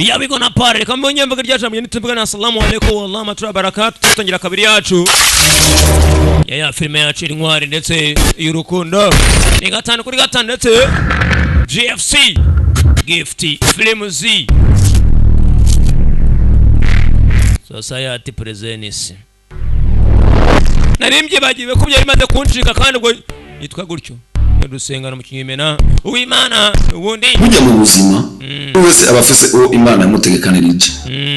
Yabigo na pare reka mbonye mvuga rya jambo nituvuga na assalamu alaikum wa rahmatullahi wa barakatuh. Tutangira kabiri yacu ya filime yacu intwari ndetse y'urukundo ni 5 kuri 5 ndetse GFC Gift Films Society Presence. Narimbye bagiwe ko byari bimaze kuncika kandi ubwo yitwa gutyo dusengana mu kinyemena uwimana ubundi burya mu buzima wese abafise uwo Imana yamutegekanirije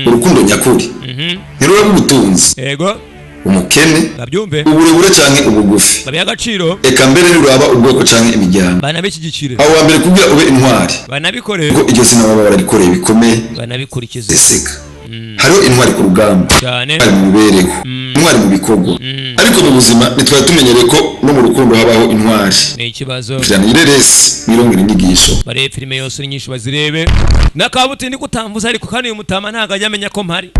urukundo nyakuri ntiruraba ubutunzi yego umukene babyumve uburebure canke ubugufi babiha agaciro eka mbere ntiruraba ubwoko canke imiryango banabishyigikire aho wa mbere kugira ube intwari banabikore kuko iryo zina baba bararikoreye bikomeye banabikurikize eseka hariho intwari ku rugamba cyane intwari mu mibereho intwari mu bikorwa ariko mu buzima ntitwari tumenyereye ko no mu rukundo habaho intwari ni ikibazo cyane ireresi mwirongera inyigisho barebe filime yose nyinshi bazirebe nakabutindi kutambuza ariko kandi uyu mutama ntago ajya amenya ko mpari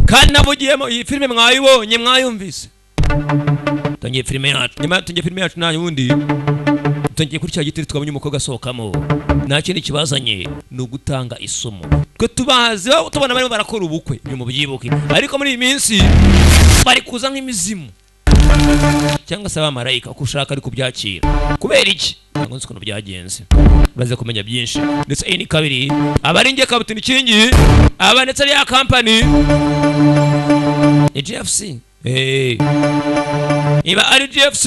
kandi navugiyemo iyi filime mwayibonye mwayumvise tangiye filime yacu nyuma tangiye filime yacu nta wundi tangiye kuri cya giti twabonye umukobwa asohokamo nta kindi kibazanye ni ugutanga isomo twe tubazi tubona barimo barakora ubukwe ibyo mubyibuke ariko muri iyi minsi bari kuza nk'imizimu cyangwa se abamarayika uko ushaka ari kubyakira kubera iki ntabwo nzi ukuntu byagenze baze kumenya byinshi ndetse iyi ni kabiri abari ngiye kabutini kingi aba ndetse ari ya company ni GFC iba ari GFC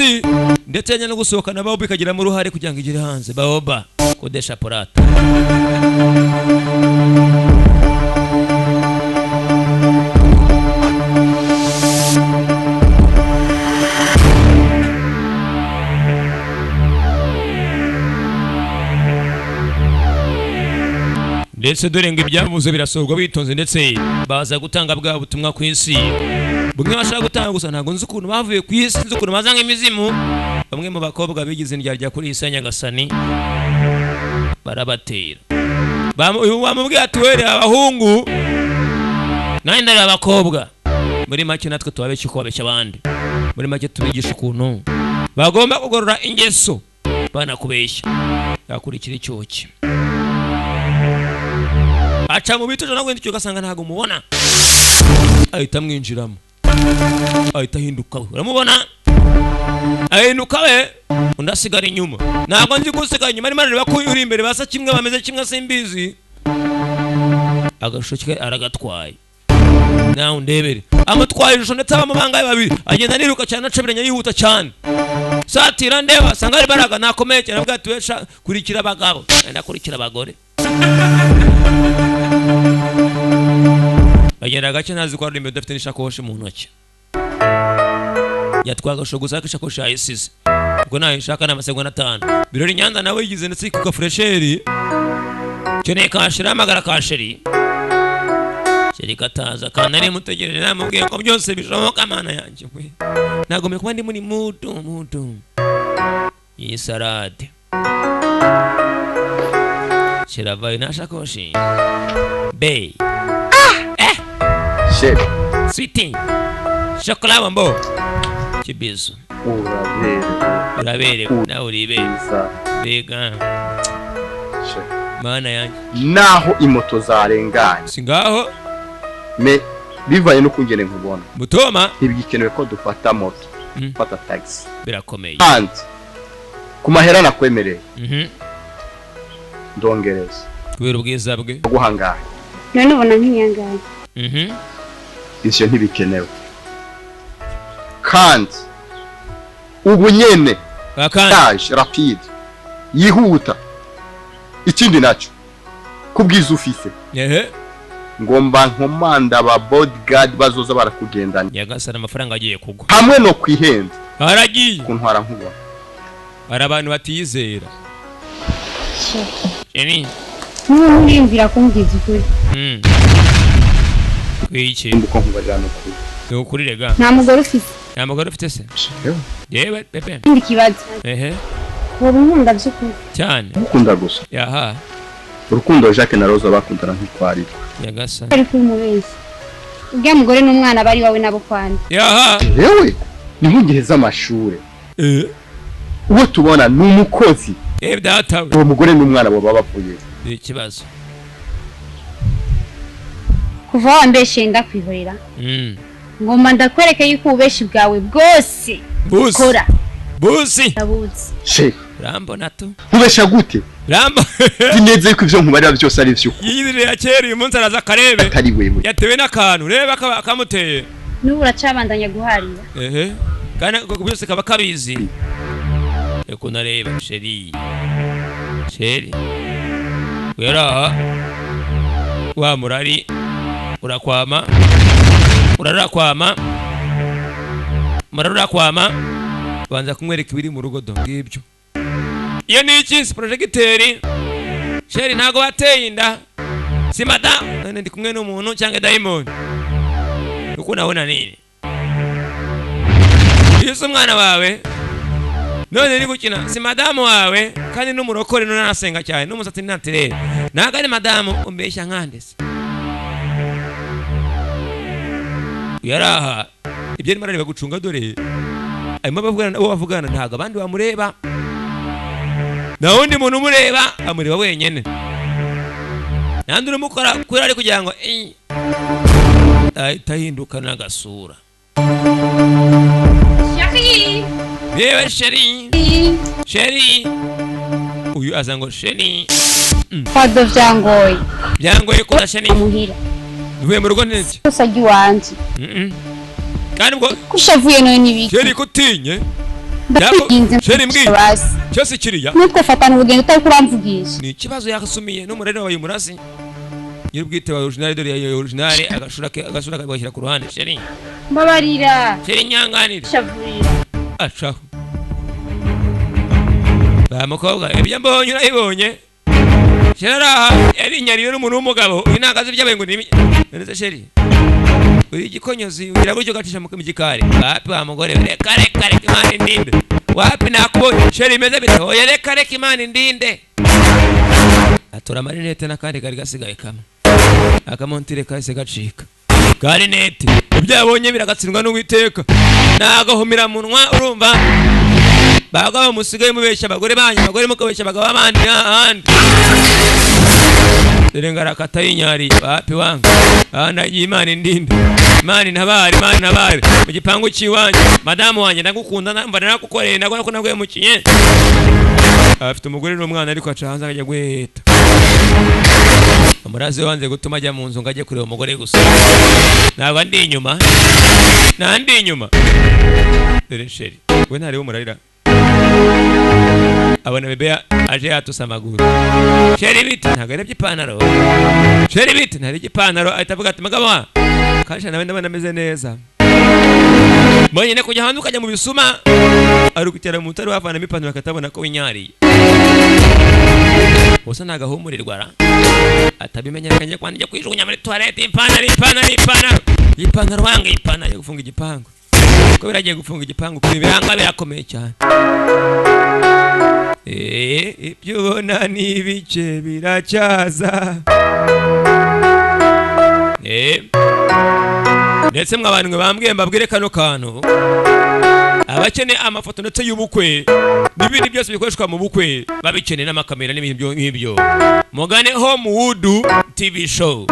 ndetse yajya no gusohokana Baoba ikagiramo uruhare kugira ngo igere hanze Baoba kodesha porata ndetse dore ngo ibyavuze birasorwa bitonze ndetse baza gutanga bwa butumwa ku isi bumwe bashaka gutanga gusa ntabwo nzi ukuntu bavuye ku isi nzi ukuntu baza nk'imizimu bamwe mu bakobwa bigize indyarya kuri iyi Nyagasani barabatera uyu wamubwiye ati were abahungu nanjye ndari abakobwa muri make natwe tubabeshya uko babeshya abandi muri make tubigisha ukuntu bagomba kugorora ingeso banakubeshya yakurikira icyoki aca mu bitujo nawe ndicyo ugasanga ntago mubona ahita amwinjiramo ahita ahinduka we uramubona ahinduka we undi asigara inyuma ntabwo nzi gusigara inyuma arimo arareba ko uri imbere basa kimwe bameze kimwe simbizi agashusho ke aragatwaye nawe undebere amutwaye ishusho ndetse abamubanga babiri agenda niruka cyane acabiranya yihuta cyane satira ndeba asanga ari baraga nakomeye cyane avuga ati we sha kurikira abagabo ndakurikira abagore bagenda gake ntazi ko ari imbere udafite n'ishakoshi mu ntoki yatwaye agasho gusa ariko ishakoshi yayisize ubwo nayishaka ni amasegonda 5 birori Nyanza nawe yigize ndetse kuka fresheri keneye kasheri amagara kasheri sheri kataza kandi nari mutegereje namubwiye ko byose bishoboka mana yanjye we nagomye kuba ndi muri mudu iyi salade shiravayo nta shakoshi bay Sheri sweetie chocolat bombo kibizo uraberewe nawe uribere mbega mana yanjye naho imoto zarenganye singaho me bivaye no kungene nkubona mutoma ntibigikenewe ko dufata moto fata taxi birakomeye kandi ku mahera nakwemereye ndongereza kubera ubwiza bwe guhangaye none ubona nkiyangaye ivyo ntibikenewe kandi ubu nyene yaje rapide yihuta ikindi naco kubwiza ufise ngomba nkomanda ba bodyguard bazoza barakugendana Nyagasani amafaranga agiye kugwa hamwe no kwihenda aragiye kuntwara nkubona hari abantu batiyizera Eni nuriyumvira kumbwiza ukuri kwiki mbuko nkubarira nukuri ni ukuri rega nta mugore ufite nta mugore ufite se yewe pepe ikindi kibazo ehe wowe unkunda by'ukuri cyane ukunda gusa yaha urukundo Jacques na Rose bakundana nk'itwarira Nyagasani ariko umubeshyi ubya mugore n'umwana bari wawe nabo kwanda yaha yewe ni nk'ingihe z'amashure uwo tubona ni umukozi Data we. Uwo mugore n'umwana baba bapfuye. Ni ikibazo. Kuva wambeshe ndakwihorera. Ngoma ndakwereke yuko ububeshi bwawe bwose Busi. kora. Busi. Ndabuzi. She. Rambona tu. Ubesha gute? Rambo. Nzi neza yuko ivyo nkubarira byose ari vyo. Yizire ya kera uyu munsi araza akarebe. Atari wewe. Yatewe n'akantu reba kamuteye. N'ubu uracabandanya guharira. Ehe. Kandi byose kaba kabizi. Eko nareba chéri. Chéri. Wera. Wa murari urakwama. Urarakwama. Murarakwama. Banza kumwereka ibiri mu rugo do ngibyo. Iyo ni iki projecteur. Chéri ntago wateye inda. Si madam, none ndi kumwe n'umuntu cyangwa diamond. Uko nabona nini? Iyo si umwana wawe none uri gukina si madamu wawe kandi n'umurokore none arasenga cyane n'umusatsi ntaterere ntago ari madamu umbeshya nkande se. Yaraha ibyo arimo arareba gucunga dore arimo abavugana uwo bavugana ntago abandi bamureba nta wundi muntu umureba amureba wenyine nandi urumukora kubera ari kugira ngo ahita ahinduka n'agasura. Chéri. Yewe chéri. Chéri. Uyu aza ngo chéri. Fado vyangoye. Byangoye ko chéri. Amuhira. Uvuye mu rugo neza. Usajya iwanje. Kandi ubwo kushavuye none nibiki. Chéri kutinye. Ndakwinginze. Chéri mbwiye. Cyose kiriya. Nutwe fatana urugendo utari kuramvugisha. Ni ikibazo yakasumiye n'umurere wawe murasi. Nyirubwite wa original dore ya original agashura ke agasura kagashyira ku ruhande chéri. Mbabarira. Chéri nyanganira. Shavurira. Acaho. Ba mukobwa ibyo mbonye urayibonye. Chéri yari inyariye n'umuntu w'umugabo uyu nakazi byabaye ngo ni none chéri. Uri igikonyozi ugira gutyo gacisha mu gikari. Wapi wa mugore reka reka reka Imana indinde. Wapi nakubonye chéri imeze bite? Oya reka reka Imana indinde. Atora amarinete n'akandi kari gasigaye kamwe. Akamontire kahise gacika. Garinete ibyo yabonye biragatsindwa n'Uwiteka. Nagahumira munwa urumva. Bagabo musigaye mubeshya abagore banyu, abagore mukabeshya abagabo abandi n'ahandi. Dore ngarakata y'inyari wapi wanga. Ahana Imana indinde. Imana intabare, Imana intabare. Mu gipangu cy'iwanjye, madamu wanjye ndagukunda namba naragukoreye nagora ko nagwemukiye. Afite umugore n'umwana ariko aca hanze akajya guheta. Amurazi wanze gutuma ajya mu nzu ngo ajye kureba umugore gusa. Ntabwo ndi inyuma. Nta ndi inyuma. Dore chéri, we ntareba umurarira. Abona bebe aje yatusa amaguru. Chéri bite ntabwo arebye ipantaro. Chéri bite ntarebye ipantaro ahita avuga ati mugabo wa kasha nawe ndabona ameze neza. Mbonye kujya hanze ukajya mu bisuma ari gutera mu mutari wavanamo ipantaro akatabona ko winyariye. Usa nagahumurirwa ra. Atabimenya akajya kwandika kwijugunya muri toilette ipantaro ipantaro ipantaro. Ipantaro wanga ipantaro gufunga igipangu. Ko biragiye gufunga igipangu kuri biranga birakomeye cyane. Ibyo ubona ni ibice biracyaza. Ndetse mwa bantu bambwiye mbabwire kano kantu. Abakene amafoto ndetse y'ubukwe n'ibindi byose bikoreshwa mu bukwe babikeneye n'amakamera n'ibintu nk'ibyo. Mugane Homewood TV show.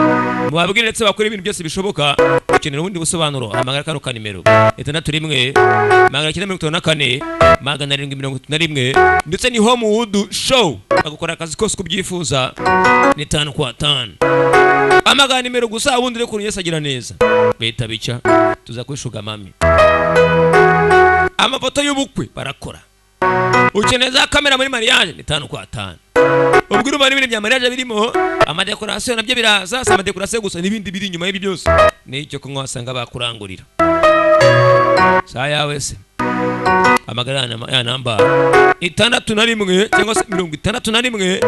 Mubabwire ndetse bakora ibintu byose bishoboka. Ukenera ubundi busobanuro hamagara kano ka nimero 61 954 731 ndetse ni Homewood show bagukora akazi kose kubyifuza ni 5 kwa 5. Amagana nimero gusa ubundi reko Yesu agira neza. Beta bica tuza kwishuga mami. Amafoto y'ubukwe barakora. Ukeneye za kamera muri mariage ni 5 kwa 5. Ubwo urumva n'ibintu bya mariage birimo amadecoration nabyo biraza, si amadecoration gusa n'ibindi biri inyuma y'ibi byose. Nicyo kunywa wasanga bakurangurira. Saya wese. Amagana ya namba 61 cyangwa se 61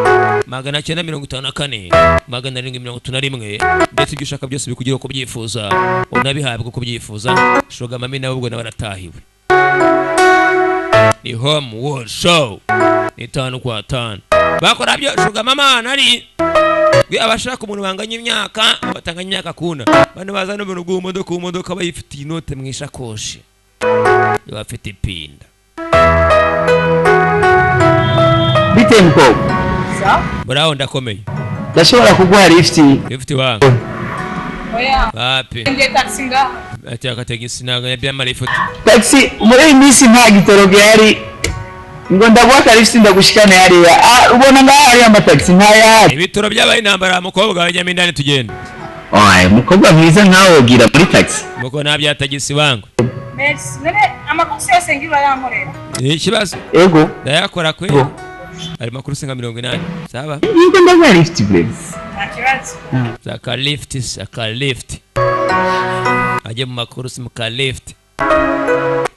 954 731 ndetse ibyo ushaka byose bikugira uko byifuza unabihabwa uko byifuza. Shoga mami nawe ubwo nabaratahiwe. Ni Homewood show ni 5 kwa 5. Bakora byo shuga mama nari abashaka umuntu banganya imyaka batanganya imyaka kuna bano bazana ubuntu bw'imodoka imodoka bayifitiye inote mu ishakoshi bafite ipinda. Bite mukobwa? Muraho, ndakomeye. Ndashobora kuguha lift? Lift wangu? Oya. Wapi? Ngiye taxi ngaha. Ati akategisi ntabwo yabyamara ifoto. Taxi muri iyi minsi nta gitoro gihari. Ngo ndaguha ka lift ndagushikane hariya. Ah, ubona ngaha hariya amatagisi ntayahari. Ibitoro byabaye intambara, mukobwa wajyamo indani tugenda. Oya, mukobwa mwiza nkawe wogira muri taxi? Muko nta bya tagisi wangu. Merci. None amakosa yose ngira urayankorera? Ni ikibazo. Ego. Ndayakora kwe. Ari makuru singa 80. Sawa? Yego, ndaguha lift please. Nta kibazo. Saka lift, saka lift. Ajye mu makuru si mu ka lift.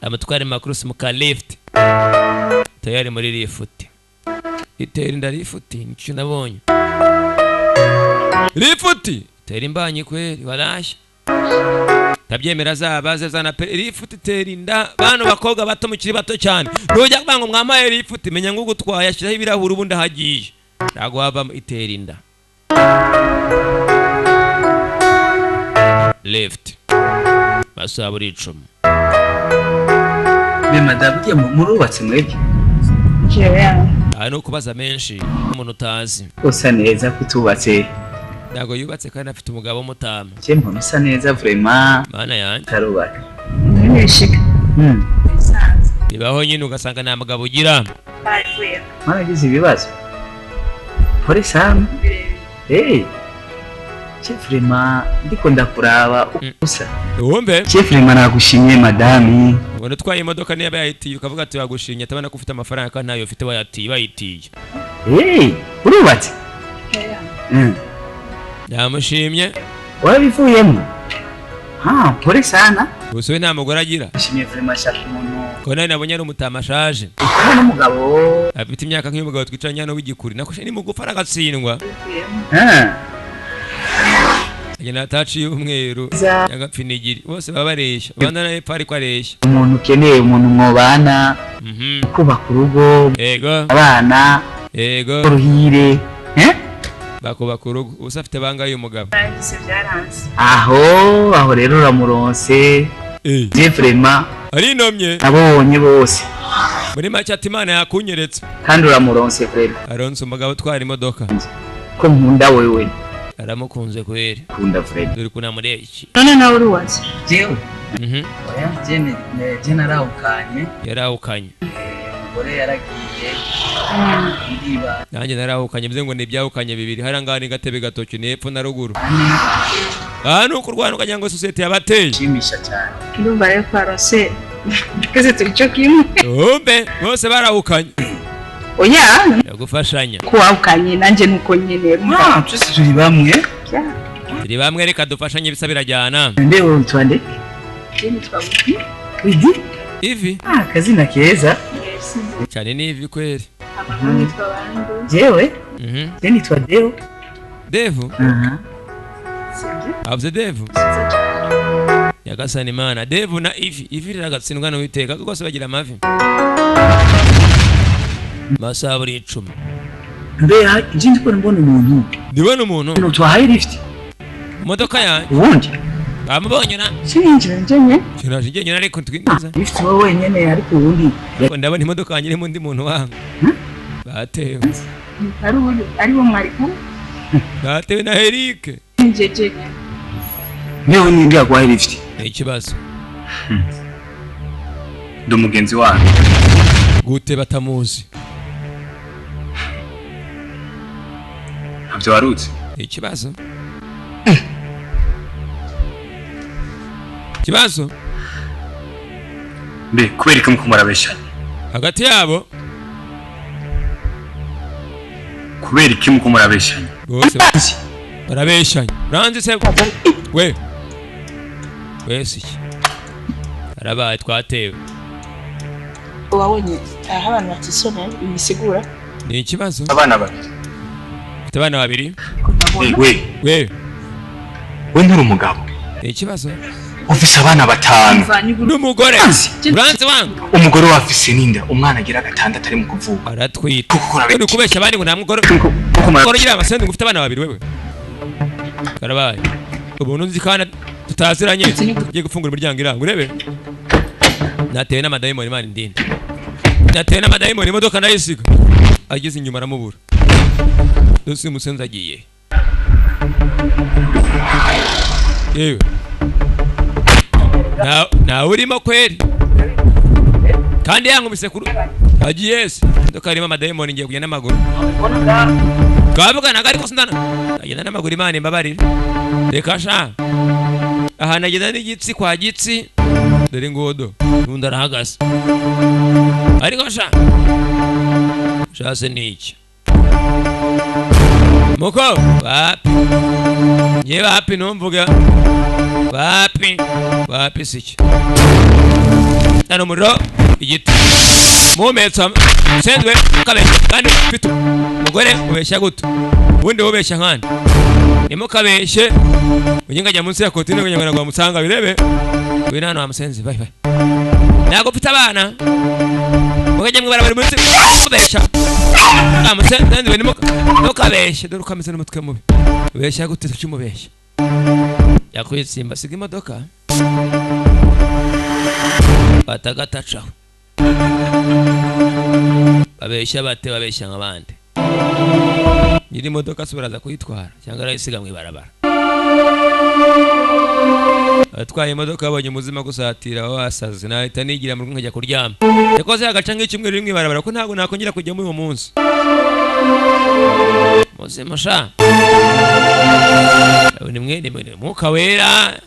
Amatware makuru si mu ka lift. Tayari muri lift. Itera inda lift, nicyo nabonye. Lift itera imbanyi kweli warashye. Tabyemera zabaze zana pe lift itera inda bano bakobwa bato mukiri bato cyane. Nujya kuvuga ngo mwamaye lift, menya ngo ugutwaye ashyiraho ibirahuri ubundi ahagiye. Ntago havamo, itera inda. Left. Masaha buri 10. Be madamu, ugiye murubatse mwebwe? Jewe. Aha ni ukubaza menshi umuntu utazi. Usa neza kutubatse. Ntabwo yubatse kandi afite umugabo w'umutama. Je mbona usa neza vraiment. Mana yanjye. Tarubaka. Nishika. Bisanzwe. Bibaho nyine ugasanga nta mugabo ugira. Baravuye. Mwaragize ibibazo. Pole sana. Eh. Je vraiment ndiko ndakuraba usa. Wumve? Je vraiment nagushimye madami. Ubona utwaye imodoka niba yayitiye ukavuga ati bagushimye, atabona ko ufite amafaranga kandi ntayo ufite wayatiye bayitiye. Eh, urubatse? Ndamushimye. Warabivuyemo? Ah, pole sana. Gusa we nta mugore agira. Nshimye vraiment shaka umuntu. Ko nawe nabonye ari umutama ashaje. Kubona umugabo afite imyaka nk'iy'umugabo twicaranye hano w'igikuri. Nako ni mugufa aragatsindwa. Agenda ataci y'umweru y'agapfinigiri bose baba bareshya. Bana na epfo ariko areshya. Umuntu ukeneye umuntu mwobana. Kubaka urugo. Yego. Abana. Yego. Uruhire. Eh? Bakubaka urugo. Ubusa afite bangaye uyu mugabo? Barangise byaranze. Aho, aho rero uramuronse. Je vraiment arinomye. Abonye bose. Muri make ati Imana yakunyeretse. Kandi uramuronse vraiment. Aronse umugabo utwara imodoka. Ko nkunda wewe. Aramukunze kweri. Kunda vraiment. Dore kuna mureki. None nawe urubatse? Jewe. Oya, je narawukanye. Yarawukanye. Umugore yaragiye. Ndiba. Nanjye narawukanye bize ngo ni ibyawukanye bibiri. Hara ngaha ni gatebe gatoki ni epfo na ruguru. Aha ni ukurwana ukagira ngo sosiyete yabateye. Shimisha cyane. Ndumva rero twarose. Twese turi cyo kimwe. Umbe bose barawukanye. Oya. Ndagufashanya. Ko wawukanye nanjye nuko nyene. Ah, twese turi bamwe. Turi bamwe reka dufashanye ibisa birajyana. Mbe wowe witwa nde? Je nitwa Widi. Widi? Ivi. Ah, kazina keza. Merci. Cyane ni ivi kweri. Amahoro nitwa Bande. Jewe? Je nitwa Deo. Devu? Avuze Devu? Nyagasani Imana, Devu na Ivi. Ivi riragatsindwa n'Uwiteka rwose bagira amavi. Masaha buri 10. Mbe je ndiko mbona umuntu. Ndibona umuntu. Utwaye lift. Imodoka yanjye. Ubundi? Bamubonye na. Sinjira njye. Kiraje njye nyine ariko twinjiza. Lift wowe wenyene ariko ubundi. Ndabona imodoka yanjye irimo undi muntu wangu. Batewe. Ari ari bo mwari kumwe? Batewe na Eric. Njeje. Mewe ninde yaguhaye lift? Ni ikibazo. Ndi umugenzi wanyu. Gute batamuzi? Ntabyo warutse. Ni ikibazo. Ikibazo? Mbe kubera iki muko murabeshanya? Hagati yabo Kubera iki muko murabeshanya? Bose barabeshanya. Uranzi se we. Wese iki? Arabaye twatewe. Wabonye aho abantu batisomeye ibisigura? Ni ikibazo. Abana babiri. Ufite abana babiri? We. We. We nturi umugabo. Ni ikibazo. Ufise abana batanu. N'umugore. Uranzi wangu. Umugore wafise ninda umwana agira gatandatu ari mu kuvuka. Aratwita. Uri kubeshya abandi ngo nta mugore. Umugore ugira amasende ngo ufite abana babiri wewe. Karabaye. Ubuntu nzi kana tutaziranye. Ugiye gufungura imiryango iranga urebe. Natewe n'amadayimoni Imana indinde. Natewe n'amadayimoni imodoka ndayisiga. Ageze inyuma aramubura. Dose musenzi agiye. Yewe. Na urimo kweri. Kandi yankubise kuru agiye se. Ndoka arimo amadayimoni ngiye kugenda n'amaguru. Twavuganaga ariko sindana. Agenda n'amaguru Imana imbabarire. Reka sha. Aha nagenda n'igitsi kwa gitsi. Dore ngodo. Undi arahagaze. Ariko sha. Shase niki. Muko wapi? Nye wapi numvuga? Wapi? Wapi siki? Nano muriro igiti. Mumetsa sendwe kabe kandi fitu. Mugore ubeshya gute? Ubundi ubeshya nkande. Nimukabeshye. Unyinga jya munsi ya kotine kunyangana kwa musanga birebe. Wina hano amusenzi bye bye. Nago mfite abana. Mukajya mwibara bari munsi ubeshya. Amusenzi we nimukabeshye dore ukameze n'umutwe mubi. Ubeshya gute cyumubeshya. Yakwitsimba siga imodoka. Batagatacaho. Babeshya bate babeshya nk'abandi. Nyiri imodoka subiraza kuyitwara cyangwa arayisiga mu ibarabara. Atwaye imodoka abonye muzima gusatira wasaze nahita nigira mu rugo nkajya kuryama. Yakoze agaca nk'icyumweru rimwe ibarabara ko ntago nakongera kujya muri uwo munsi. Muzima sha. Ni mwene mwene mwuka wera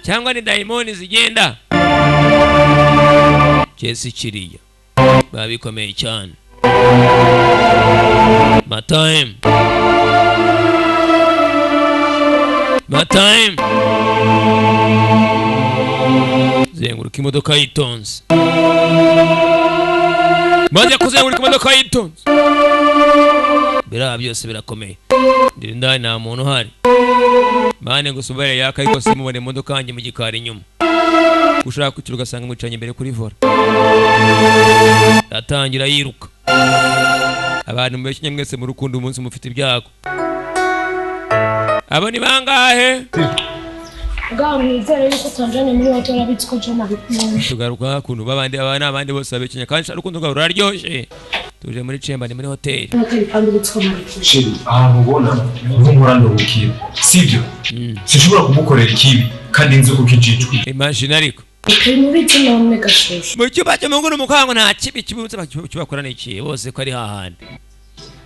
cyangwa ni daimoni zigenda. Jesi kiriya babikomeye cyane. My time. My time. Zenguruka imodoka yitonze. Maze kuzenguruka imodoka yitonze. Bira byose birakomeye. Ndiri ndani nta muntu uhari. Mane gusubira yaka ariko simubone imodoka yanjye mu gikari inyuma. Ushaka kukiruka ugasanga mwicanye imbere kuri vola. Atangira yiruka. Abantu mubeshye mwese mu rukundo umunsi mufite ibyago. Abo ni bangahe? Ngaho mwizere yuko tanjanye muri hotel abitse ko jana bikunda. Tugaruka kuntu babandi abana abandi bose abekenya kandi urukundo rwabo ruraryoshye. Tuje muri chamber ni muri hotel. Sheri, ahantu ubona niho mpora nduhukira. Sibyo? Sinshobora kumukorera ikibi kandi nzi ko kijijwe. Imagine ariko. Mu cyumba cy'umuhungu n'umukobwa nta kibi kibutse bakora n'iki bose ko ari hahandi.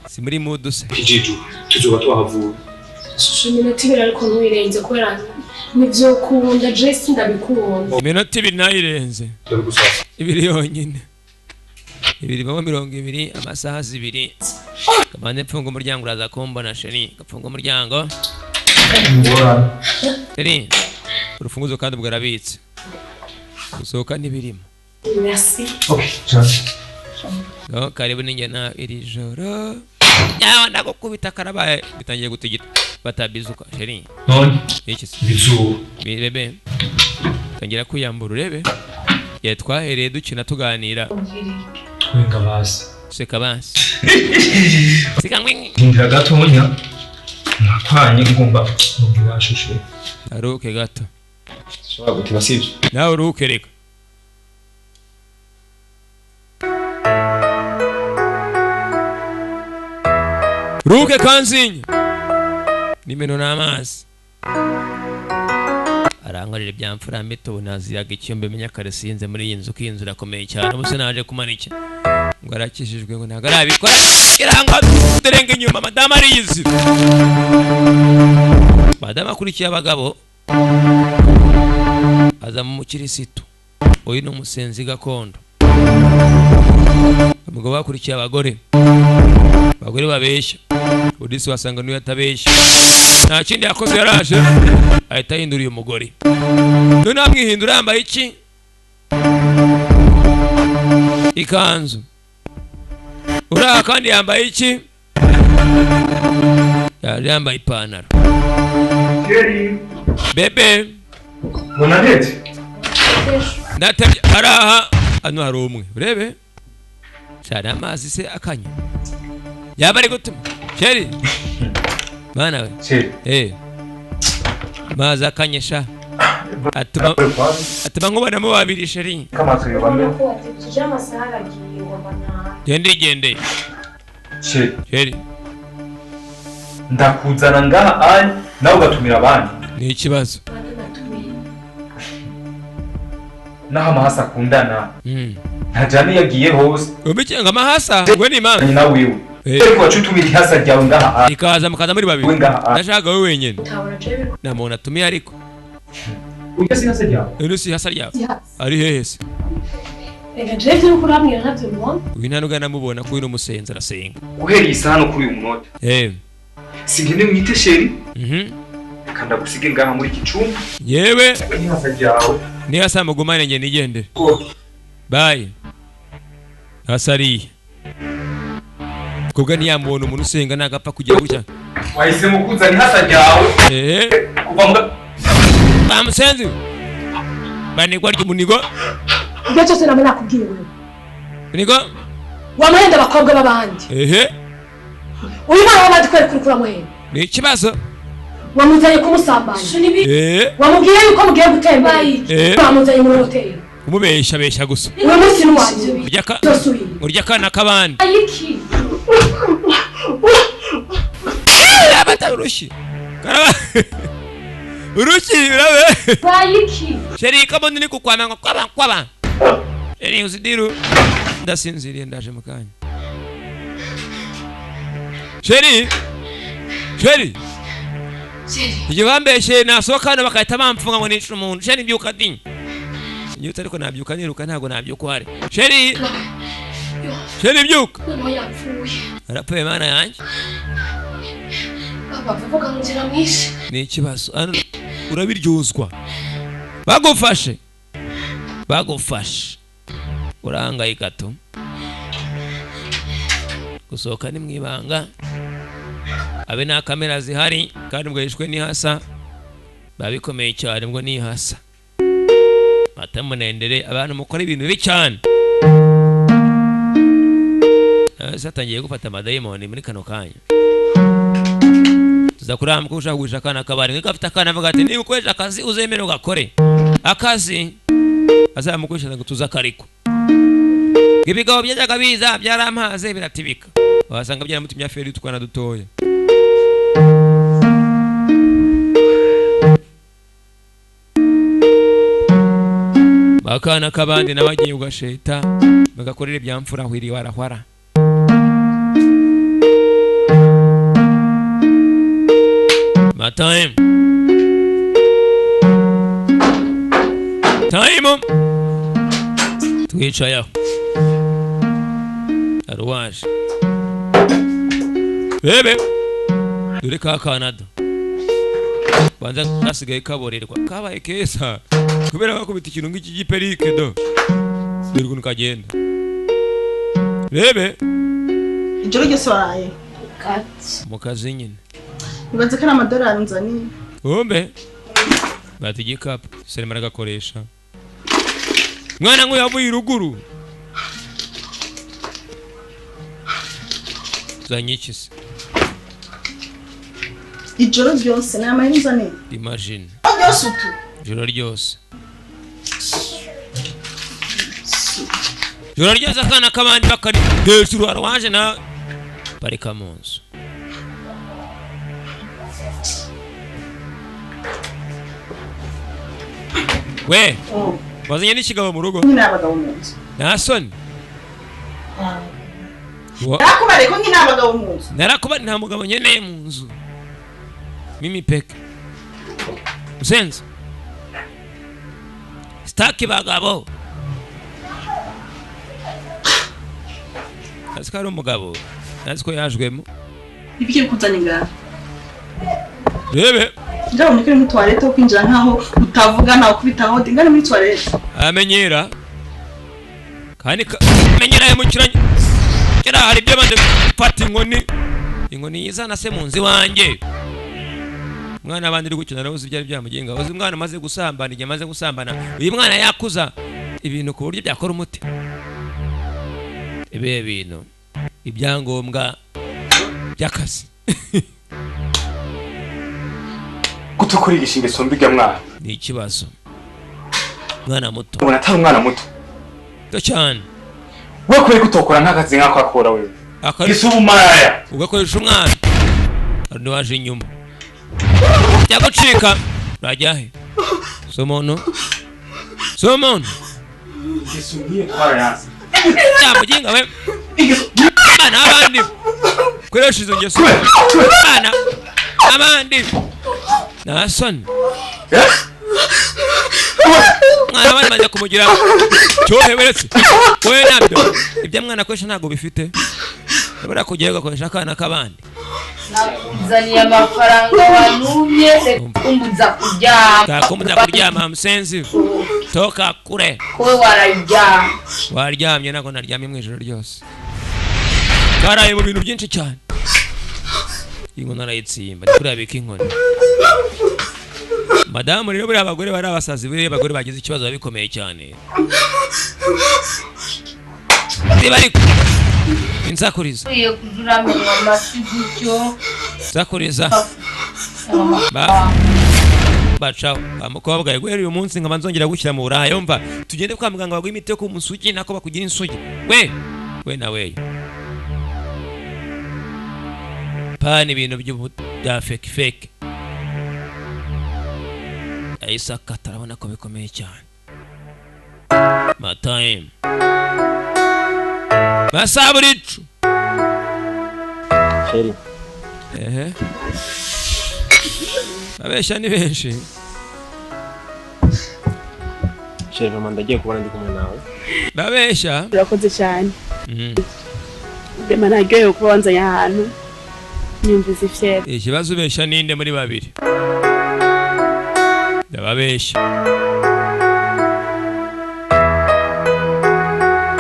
Si muri mood se. Kijijwe tuzoba twahavuye. Shusho iminota ibiri ariko ntuyirenze kubera nivyo kunda Jesse ndabikunda. Iminota ibiri nayirenze. Ibiri yonyine. Ibiri baba 20 amasaha 2. Kamande mfunga umuryango uraza kumbona sheri. Gapfunga umuryango. Sheri. Urufunguzo kandi bwarabitse. Gusohoka ntibirimo. Merci. Okay, ciao. No, karibu ninjye na iri joro. Yawa ndagukubita karabaye bitangiye gutigita. Batabizuka sheri. None. Iki se? Bizu. Bebe. Tangira kwiyambura urebe. Ya twahereye dukina tuganira. Twenga basi. Seka basi. Seka ngwingi. Ndindira gatonya. Nakwanye ngomba nubwira shusho. Aruke gato. Shobora gutiba sivyo? Nawe uruke reka. Ruke kanzinya. Nimeno n'amazi. Arankorera ibyamfura mito naziyaga icyombe menya kare sinze muri iyi nzu ko iyi nzu irakomeye cyane. Ubuse naje kumanika. Ngo arakijijwe ngo ntago arabikora. Irangwa turenga inyuma madama ariyizi. Madama akurikiye abagabo. Aza mu mukirisitu. Uyu ni umusenzi gakondo. Umugabo akurikiye abagore. Abagore babeshya. Udisi wasanga niyo atabeshya. Nta kindi yakoze yaraje ahita ahindura uyu mugore. None amwihindura yambaye iki? Ikanzu. Uriya kandi yambaye iki? Yari yambaye ipantaro. Bebe. Bonanete. Natebye araha hano hari umwe. Urebe. Cyane amazi se akanya. Yaba ari gutuma. Sheri. Bana we. Sheri. Eh. Mazi akanyesha. Atuma nkubonamo babiri sheri. Gende gende. Chéri. Chéri. Ndakuzana ngaha ari nawe ugatumira abandi. Ni ikibazo. Naho amahasa akundana. Ntajana yagiye hose. Ubikenga amahasa ngo ni imana. Nyina wiwe. Ariko wacutumira ihasa ryawe ngaha ari. Ikaza mukaza muri babiri. Ndashaka wowe wenyine. Nta muntu atumiye ariko. Ujya si ihasa ryawe. Uri si ihasa ryawe. Ari hehe se? Reka jewe ibyo urambwira ntabyo mbona. Uyu nta nubwo namubona ko uyu ni umusenzi arasenga. Guhera iyi saha no kuri uyu munota. Sinkene mwite chéri. Reka ndagusige ngaha muri iki cumba. Yewe. Ihasa ryawe. Niba sa mugumane nge nigendere. Bye. Asariye. Kubwa ntiyamubona umuntu usenga nagapfa kujya gutya. Wahisemo kuzana ihasa ryawe. Kuva mu bamusenzi. Banigwa ry'umunigo. Ibyo cyose naba nakubwiye wewe. Munigo? Wamuhenda abakobwa b'abandi. Uyu mwana w'abandi kweri kuri kuramuhenda. Ni ikibazo. Wamuzanye kumusambanya. Wamubwiye yuko mugiye gutembera. Wamuzanye muri hoteli. Umubesha besha gusa. Uyu munsi ni uwanjye. Urya akana k'abandi. Ayiki. Abata urushi. Karaba. Urushi urabe. Bayiki. Sheri kama nini kukwama kwaba kwaba. Eri usidiru. Ndasinziriye ndaje mukanya. Sheri. Sheri. Igihe bambeshe nasohoka hano bakahita bamfunga ngo nica umuntu. Sheri mbyuka di. Nyutse ariko nabyuka niruka ntago nabyuka uhari. Sheri. Sheri mbyuka. Noneho yapfuye. Arapfuye mana yanjye. Baba vuga ngo ngira mwishe. Ni ikibazo. Urabiryozwa. Bagufashe. Bagufashe. Urahangayika tu. Gusohoka ni mwibanga. Abe nta kamera zihari kandi ubwo yishwe n'ihasa. Babikomeye cyane ngo n'ihasa. Batamunendere abantu mukora ibintu bibi cyane. Satangiye gufata amadayimoni muri kano kanya. Tuzakuramba ko ushaka kugurisha akana kabari. Niko afite akana avuga ati niba ukoresha akazi uzemere ugakore. Akazi azamukoresha ngo tuzakariko. Ibigabo byajyaga biza byaramaze biratibika. Wasanga byaramutumye aferi utwana dutoya. Bakana kabandi nabagiye ugasheta bagakorera ibyamfura hwiri warahwara. Ma time. Time. Twicaye aho. Aruwaje. Bebe. Dore ka Canada. Banza kasigaye kaborerwa. Kabaye keza. Kubera bakubita ikintu ngiki giperike do. Dore ukuntu kagenda. Bebe. Ijoro ryose waraye. Mu kazi nyine. Nibaze ko ari amadolari nzaniye. Umbe. Bati igikapu serema aragakoresha. Mwana nk'uyu yavuye ruguru. Zanye iki se? Ijoro ryose ni amahera nzaniye. Imagine. Ryose utu. Ijoro ryose. Ijoro ryose akana k'abandi bakari hejuru arwaje na parika mu nzu. We, wazanye n'ikigabo mu rugo? Nyine abagabo mu nzu. Nta soni. Narakubariye ko nyine abagabo mu nzu. Narakubariye nta mugabo nkeneye mu nzu. Mimi peke. Musenzi. Sitaki bagabo. Azi ko ari umugabo. Azi ko yajwemo. Ibyo kuzana ingara. Rebe. Ndabona ko muri toilette ho kwinjira nkaho utavuga ntawe kubitaho ngana muri toilette. Amenyera. Kandi amenyera yamukiranye. Kera hari ibyo bande gufata inkoni. Inkoni yizana se mu nzu wanjye. Mwana abandi uri gukina nawe uzi byari byamugenga. Uzi umwana amaze gusambana igihe amaze gusambana. Uyu mwana yakuza ibintu ku buryo byakora umuti. Ibe bintu ibyangombwa by'akazi. Kutukurigisha ingeso mbi ga mwana. Ni ikibazo. Mwana muto. Ubona atari umwana muto. To cyane. We kuri kutokora nk'akazi nk'ako akora wewe. Isubumaraya. Ugakoresha umwana. Hari waje inyuma. Yagucika. Urajya he? Somono. Somono. Isumiye twarayanze. Cyamujinga we. Bana abandi. Koresha izo ngeso. Bana abandi. Nasoni. Mwana abandi bajya kumugira. Cyohe weretse. Wowe nabyo. Ibyo mwana akoresha ntago bifite. Urabura kujyayo ugakoresha akana k'abandi. Nakuzaniye amafaranga wanumye kumbuza kuryama. Kumbuza kuryama msenzi. Toka kure. Kowe wararyama. Waryamye nako naryamye mu ijoro ryose. Karaye mu bintu byinshi cyane. Inkono arayitsimba kurabika inkoni. Madamu rero buri abagore bari abasazi buri abagore bagize ikibazo babikomeye cyane. Bari insakuriza. Uye kuzuramenwa amasi gutyo. Insakuriza. Ba bacaho amukobwa guhera uyu munsi nkaba nzongera gushyira mu burayi yumva tugende kwa muganga baguha imiti yo ku musugi nako bakugira insugi we we na we pani ibintu bya fake fake ayisaka tarabona ko bikomeye cyane matime basaburicu sheri ehe abesha ni benshi sheri mama ndagiye kubona ndi kumwe nawe babesha urakoze cyane bema naryohewe kuba wanzanye ahantu nyumvise ifyera ikibazo ubesha ninde muri babiri ndababesha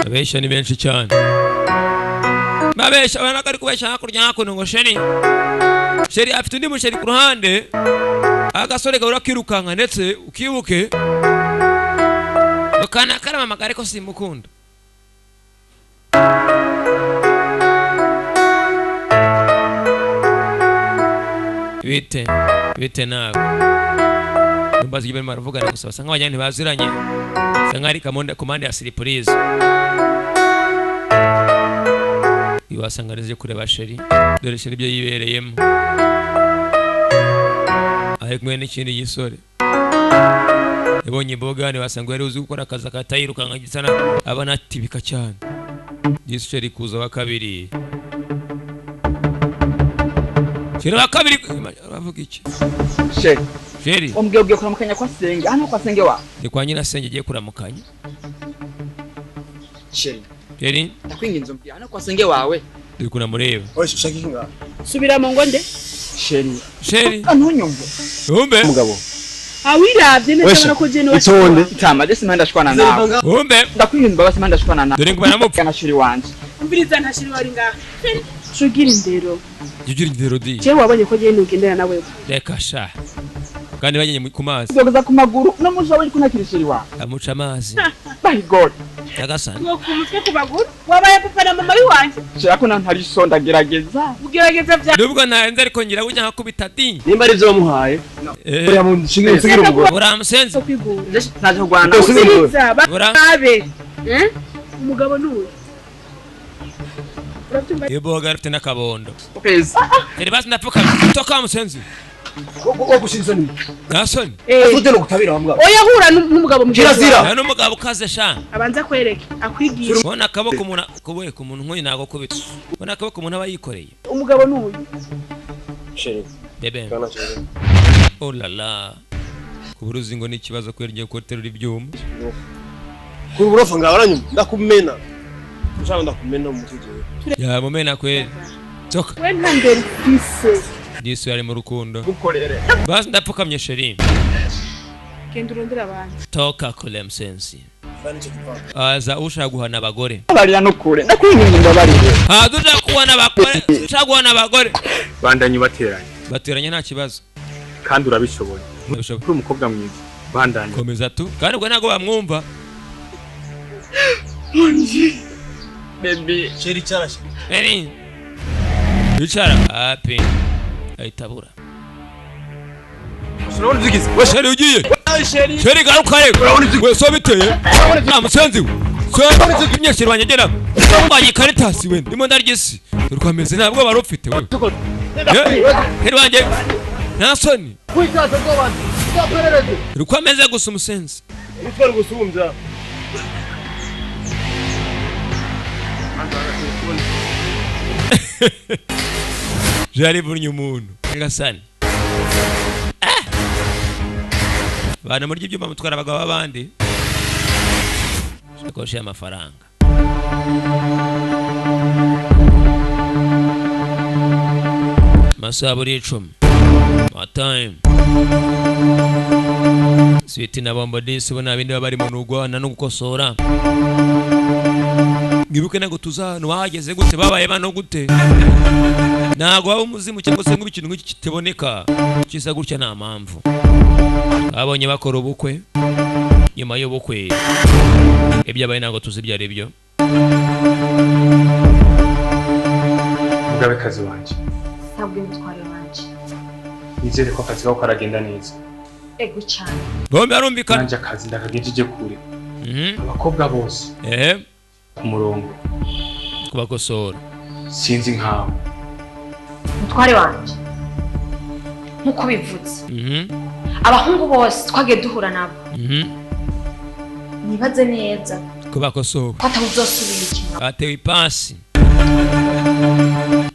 abesha ni benshi cyane babesha abana kari kubesha hakurya hakuno ngo sheri sheri afite undi musheri ku ruhande agasore gahora kirukanka ndetse ukibuke bakana karamamagara ko simukunda bite bite nawe numbaza ibyo barimo baravugana gusa basa nk'abajyana ntibaziranye bisa nk'aho ari komande ya surprise iwasanga arize kureba sheri dore sheri ibyo yibereyemo ari kumwe n'ikindi gisore yabonye imboga ntiwasanga yari uzi gukora akazi akatayirukanka gitsana abana atibika cyane yesu sheri kuza wa kabiri sheri wa kabiri aravuga iki sheri sheri umbwiye ugiye kuramukanya kwa senge hano kwa senge wa ni kwa nyina senge agiye kuramukanya sheri sheri ndakwinginze umbwiye hano kwa senge wawe turi kunamureba oye ushaka iki ngaha subira mu ngo nde sheri sheri ntunyumve umbe umugabo awiravye neza ubona ko jene itonde itama desi mpanda shwana nawe umbe ndakwinginze baba mpanda shwana nawe dore ngo baramupfa na sheri wanje umviriza nta sheri wari ngaha cugira indero jugira indero di je wabonye ko jene ugendana nawe reka sha kandi bagenye ku mazi uzogoza ku maguru no muja we kunakira sheri wawe amuca amazi by god yagasana ngo ku mutwe ku maguru wabaye papa na mama wiwanje shera ko ntari so ndagerageza ugerageza bya nubwo ntarenze ariko ngira gujya nkakubita di nimba ari byo wamuhaye uriya muntu usigira umugore uramusenze naje kurwana babe umugabo nuyu Yeboga afite n'akabondo Eri basi ndapfuka toka musenzi wagushinze ni Gasoni ufite no kutabira wa mugabo oya hura n'umugabo kirazira nta n'umugabo ukaze sha abanza kwereke akwigisha ubona akaboko umuntu kuboye ku muntu nk'uyu ntago kubita ubona akaboko umuntu aba yikoreye umugabo nuyu sheri bebe oh la la kuburuzi ngo ni ikibazo kubera ngiye guterura ibyuma kuri uburofa ngaho aranyuma ndakumena ushaka ndakumena mu mutwe ya mumena kweli toka we nta ndero ufise Yesu yari mu rukundo gukorere basi ndapfukamye sheri genda urondera abantu toka kule msensi aza ushaka guhana abagore barira no kure ndakwinginze mbabarire ah dushaka guhana abagore ushaka guhana abagore bandanye bateranye bateranye nta kibazo kandi urabishoboye uri umukobwa mwiza bandanye komeza tu kandi ubwo ntago bamwumva baby sheri cyarashye Eri bicara api ahitabura Urabona sheri ugiye sheri garuka rero we so biteye nta musenzi we so imyeshyiro wanjye gera Wayi karitasi we ndimo ndarya isi rwameze ntabwo bari ufite we. Heri wanjye nta soni rukomeze gusa umusenzi utwara gusumbya. Jari burnya umuntu ngasani. Bana muri ibyuma mutwara abagabo abandi. Sakoshi y'amafaranga. Masaha buri 10. My time. Switi na bombo disi bona bindi bari mu nugwana no gukosora. Ngibuke nago tuzano wahageze gute babaye bano gute. Ntago waba umuzimu cyangwa se nk'ikintu nk'iki kiteboneka kisa gutya nta mpamvu. Abonye bakora ubukwe nyuma y'ubukwe ibyabaye ntago tuzi ibyo ari byo. Mugabekazi wanje ntabwo imutware wanje nizere ko akazi kako karagenda neza. Ego cyane bombe arumvikana nanje akazi ndakagejeje kure. Abakobwa bose ku murongo kubakosora sinzi nkawe mutware wanje nkuko bivutse. Abahungu bose twagiye duhura nabo nibaze neza kubakosora ko atawuzosubira ikintu batewe ipasi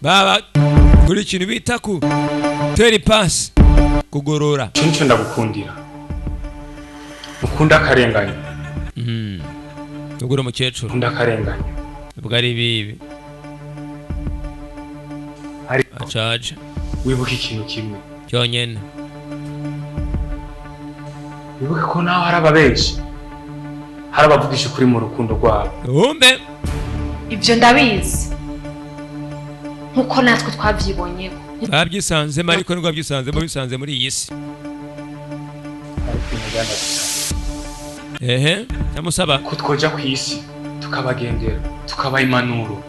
baba kuri ikintu bita ku tera ipasi kugorora. Cyo ndagukundira ukunda akarenganya. Ugura umukecuru ukunda akarenganya ubwo ari bibi ariko acaje wibuka ikintu kimwe cyonyene wibuke ko nawe hari ababenshi hari abavugisha kuri mu rukundo rwabo. Umbe ibyo ndabizi nkuko natwe twavyibonyeko babyisanzemo ariko nubwo babyisanzemo bisanze muri iyi si. Namusaba ko twoja ku isi tukabagendera tukabaha impanuro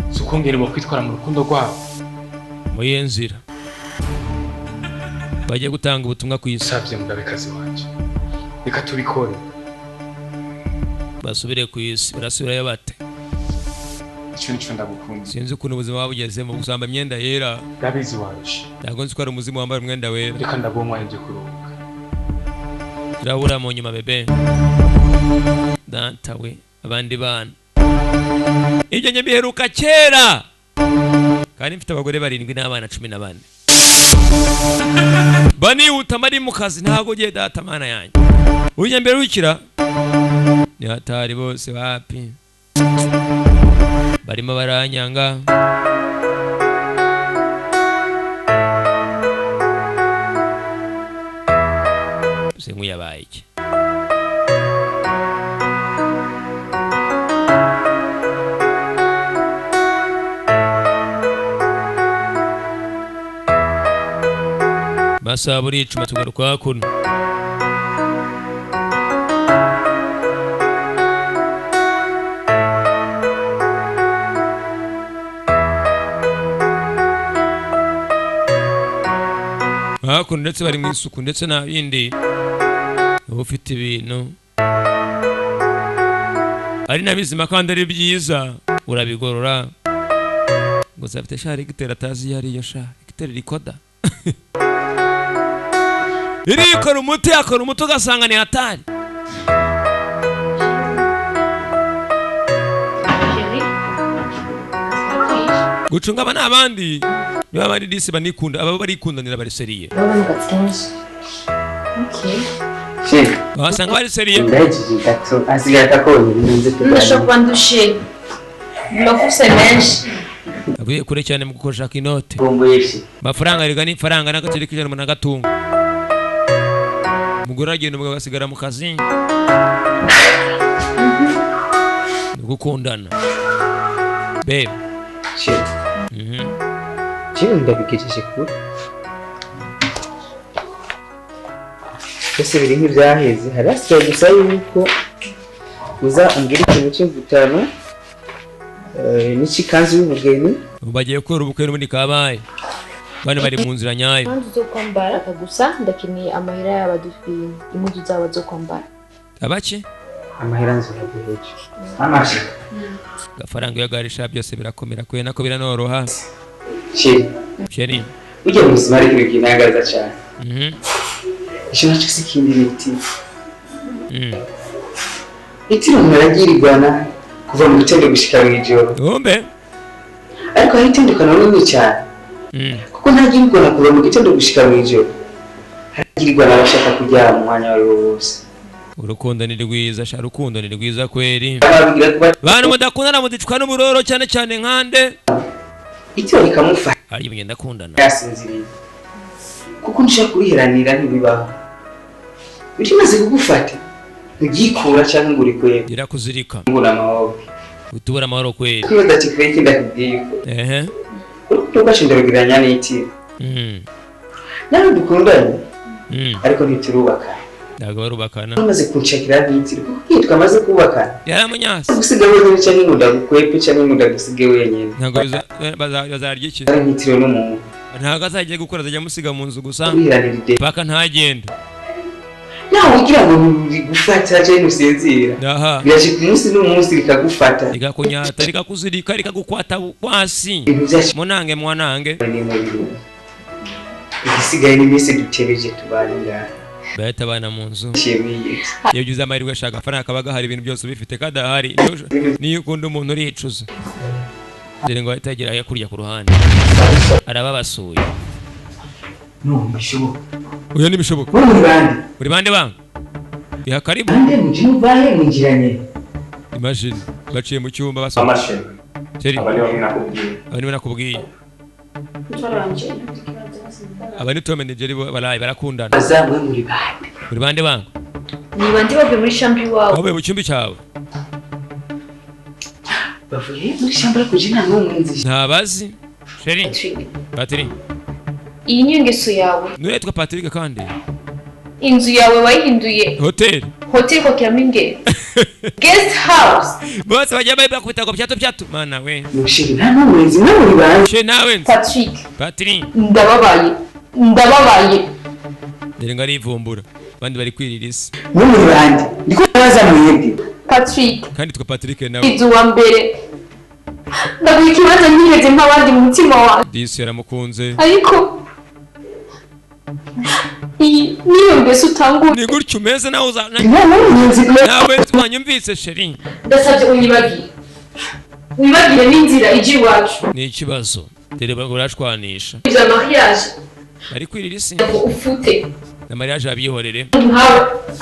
zukongera bo kwitwara mu rukundo rwabo. Muri nzira bagiye gutanga ubutumwa ku isi. Savye mugabekazi wanje reka tubikore basubire ku isi. Barasubirayo bate? Icyo nicyo ndagukunda. Sinzi ukuntu ubuzima babugezemo gusamba imyenda yera. Ndabizi warushe. Ntabwo nzi ko ari umuzimu wambara umwenda wera. Reka ndaguha nje kuruhuka. Turabura mu nyuma bebe. Data we abandi bana. Ibyo njye biheruka kera. Kandi mfite abagore 7 n'abana 14. Banihuta mari mu kazi ntago giye data mana yanjye. Ujye mbere wikira. Ni hatari bose wapi. Barimo baranyanga. Se nkuyabaye iki? Masaha buri 10 tugaruka kuno. Hakuno ndetse bari mu isuku ndetse na bindi ufite ibintu ari nabizima kandi ari byiza urabigorora gusa afite shari gitera atazi yari yo sha gitera rikoda irikora umuti akora umuti ugasanga ni hatari. Gucunga abana abandi niba bari disi banikunda aba barikundanira bari seriye. Basanga bari seriye. Avuye kure cyane mu gukoshaka inote. Amafaranga riga ni faranga n'agaciro k'ijana umuntu agatunga. Umugore agenda umugabo asigara mu kazi. Gukundana. Babe. Jewe ndabigejeje kure. Byose biri nk'ibyaheze hari hasigaye gusa yuko uza umbwira ikintu cy'imvutano n'ikikanzu y'ubugeni. Bagiye gukora ubukwe n'ubundi kabaye. Bane bari mu nzira nyayo. Impuzu zo kwambara gusa ndakeneye amahera y'abadufini impuzu zabo zo kwambara. Abaki? Amahera nzoyaguheje. Amashi. Gafaranga iyo garisha byose birakomera kwe nako biranoroha. Chéri. Chéri. Ujya mu buzima ariko ibintu bintangaza cyane. Icyo nacyo si ikindi ni itiro. Itiro umuntu aragirirwana kuva mu gitondo gushika mu ijoro. Umbe. Ariko hari itandukano rinini cyane. Kuko ntagirirwana kuva mu gitondo gushika mu ijoro. Haragirirwana abashaka kuryama umwanya wari wo wose. Urukundo ni rwiza sha, urukundo ni rwiza kweri. Bantu mudakundana mudicwa n'uburoro cyane cyane nkande. Itiro rikamufata. Ari mugenda akundana. Yasinziriye. Kuko nshaka kuriheranira ntibibaho. Bimaze kugufata ugikura cyangwa ngo urikwebe. Irakuzirika. Ngura amahoro. Utubura amahoro kweri. Kwibaza kikwiye ikindi akubwiye uko. Urukundo rwacu ndarugereranya n'itiro. Nawe dukundanye. Ariko ntiturubakana. Ntabwo barubakana. Bamaze kunshakira n'itiro kuko iyo twamaze kubakana. Yaramunyase. Gusiga wenyine cyangwa ngo ndagukwepe cyangwa ngo ndagusige wenyine. Ntabwo bazarya iki? Ari nk'itiro n'umuntu. Ntabwo azagiye gukora azajya amusiga mu nzu gusa. Paka ntagende. Nawe ugira ngo rigufata cyangwa usinzira. Biraje ku munsi n'umunsi rikagufata. Rikakunyata, rikakuzirika, rikagukwata kwasi. Munange mwanange. Igisigaye n'iminsi dutebeje tubane ngaha. Bahita abana mu nzu. Iyo ugize amahirwe ashaka amafaranga akaba gahari ibintu byose ubifite kadahari. Niyo ukunda umuntu uricuza. Dore ngo ahita agira ayo kurya ku ruhande. Arababasuye. No, bishoboka. Oya ntibishoboka. Muri bande? Muri bande banga? Iha karibu. Bande mujye muvahe mwinjiranye. Imagine baciye mu cyumba basohoka. Amasheni. Chéri. Aba nibo nakubwiye. Aba nibo nakubwiye. Aba ni Tom and Jerry baraye barakundana. Bazamwe muri bande. Muri bande banga? Ni bande bavuye muri chambre iwawe. Bavuye mu cyumba cyawe. Bavuye muri chambre kuje nta n'umwe nzi. Ntabazi. Chéri. Patrick. Iyi ni ingeso yawe. Nuretwa Patrick kandi. Inzu yawe wayihinduye hoteli. Hoteli kwakiramo ingenzi. Guest house. Bose bajya bakubita ngo pyato pyato. Mana we. Mushiri nta n'umwe nzi muri bande. Chéri nawe nzi. Patrick. Patrick. Ndababaye. Ndababaye. Dore ngo arivumbura. Abandi bari kwirira isi. Muri bande. Ndiko baza mwebwe. Patrick. Kandi twa Patrick nawe. Inzu wa mbere. Ndaguha ikibanza ntigeze nk'abandi mu mutima wawe. Disi yaramukunze. Ariko iyi niyo mbese utangura. Ni gutyo umeze nawe uza. Nawe twanyumvise chéri. Ndasabye unyibagire. Wibagire n'inzira ijya iwacu. Ni ikibazo. Dore urashwanisha. Ibya mariage. Bari kwirira isi. Ufute. Na mariage abyihorere.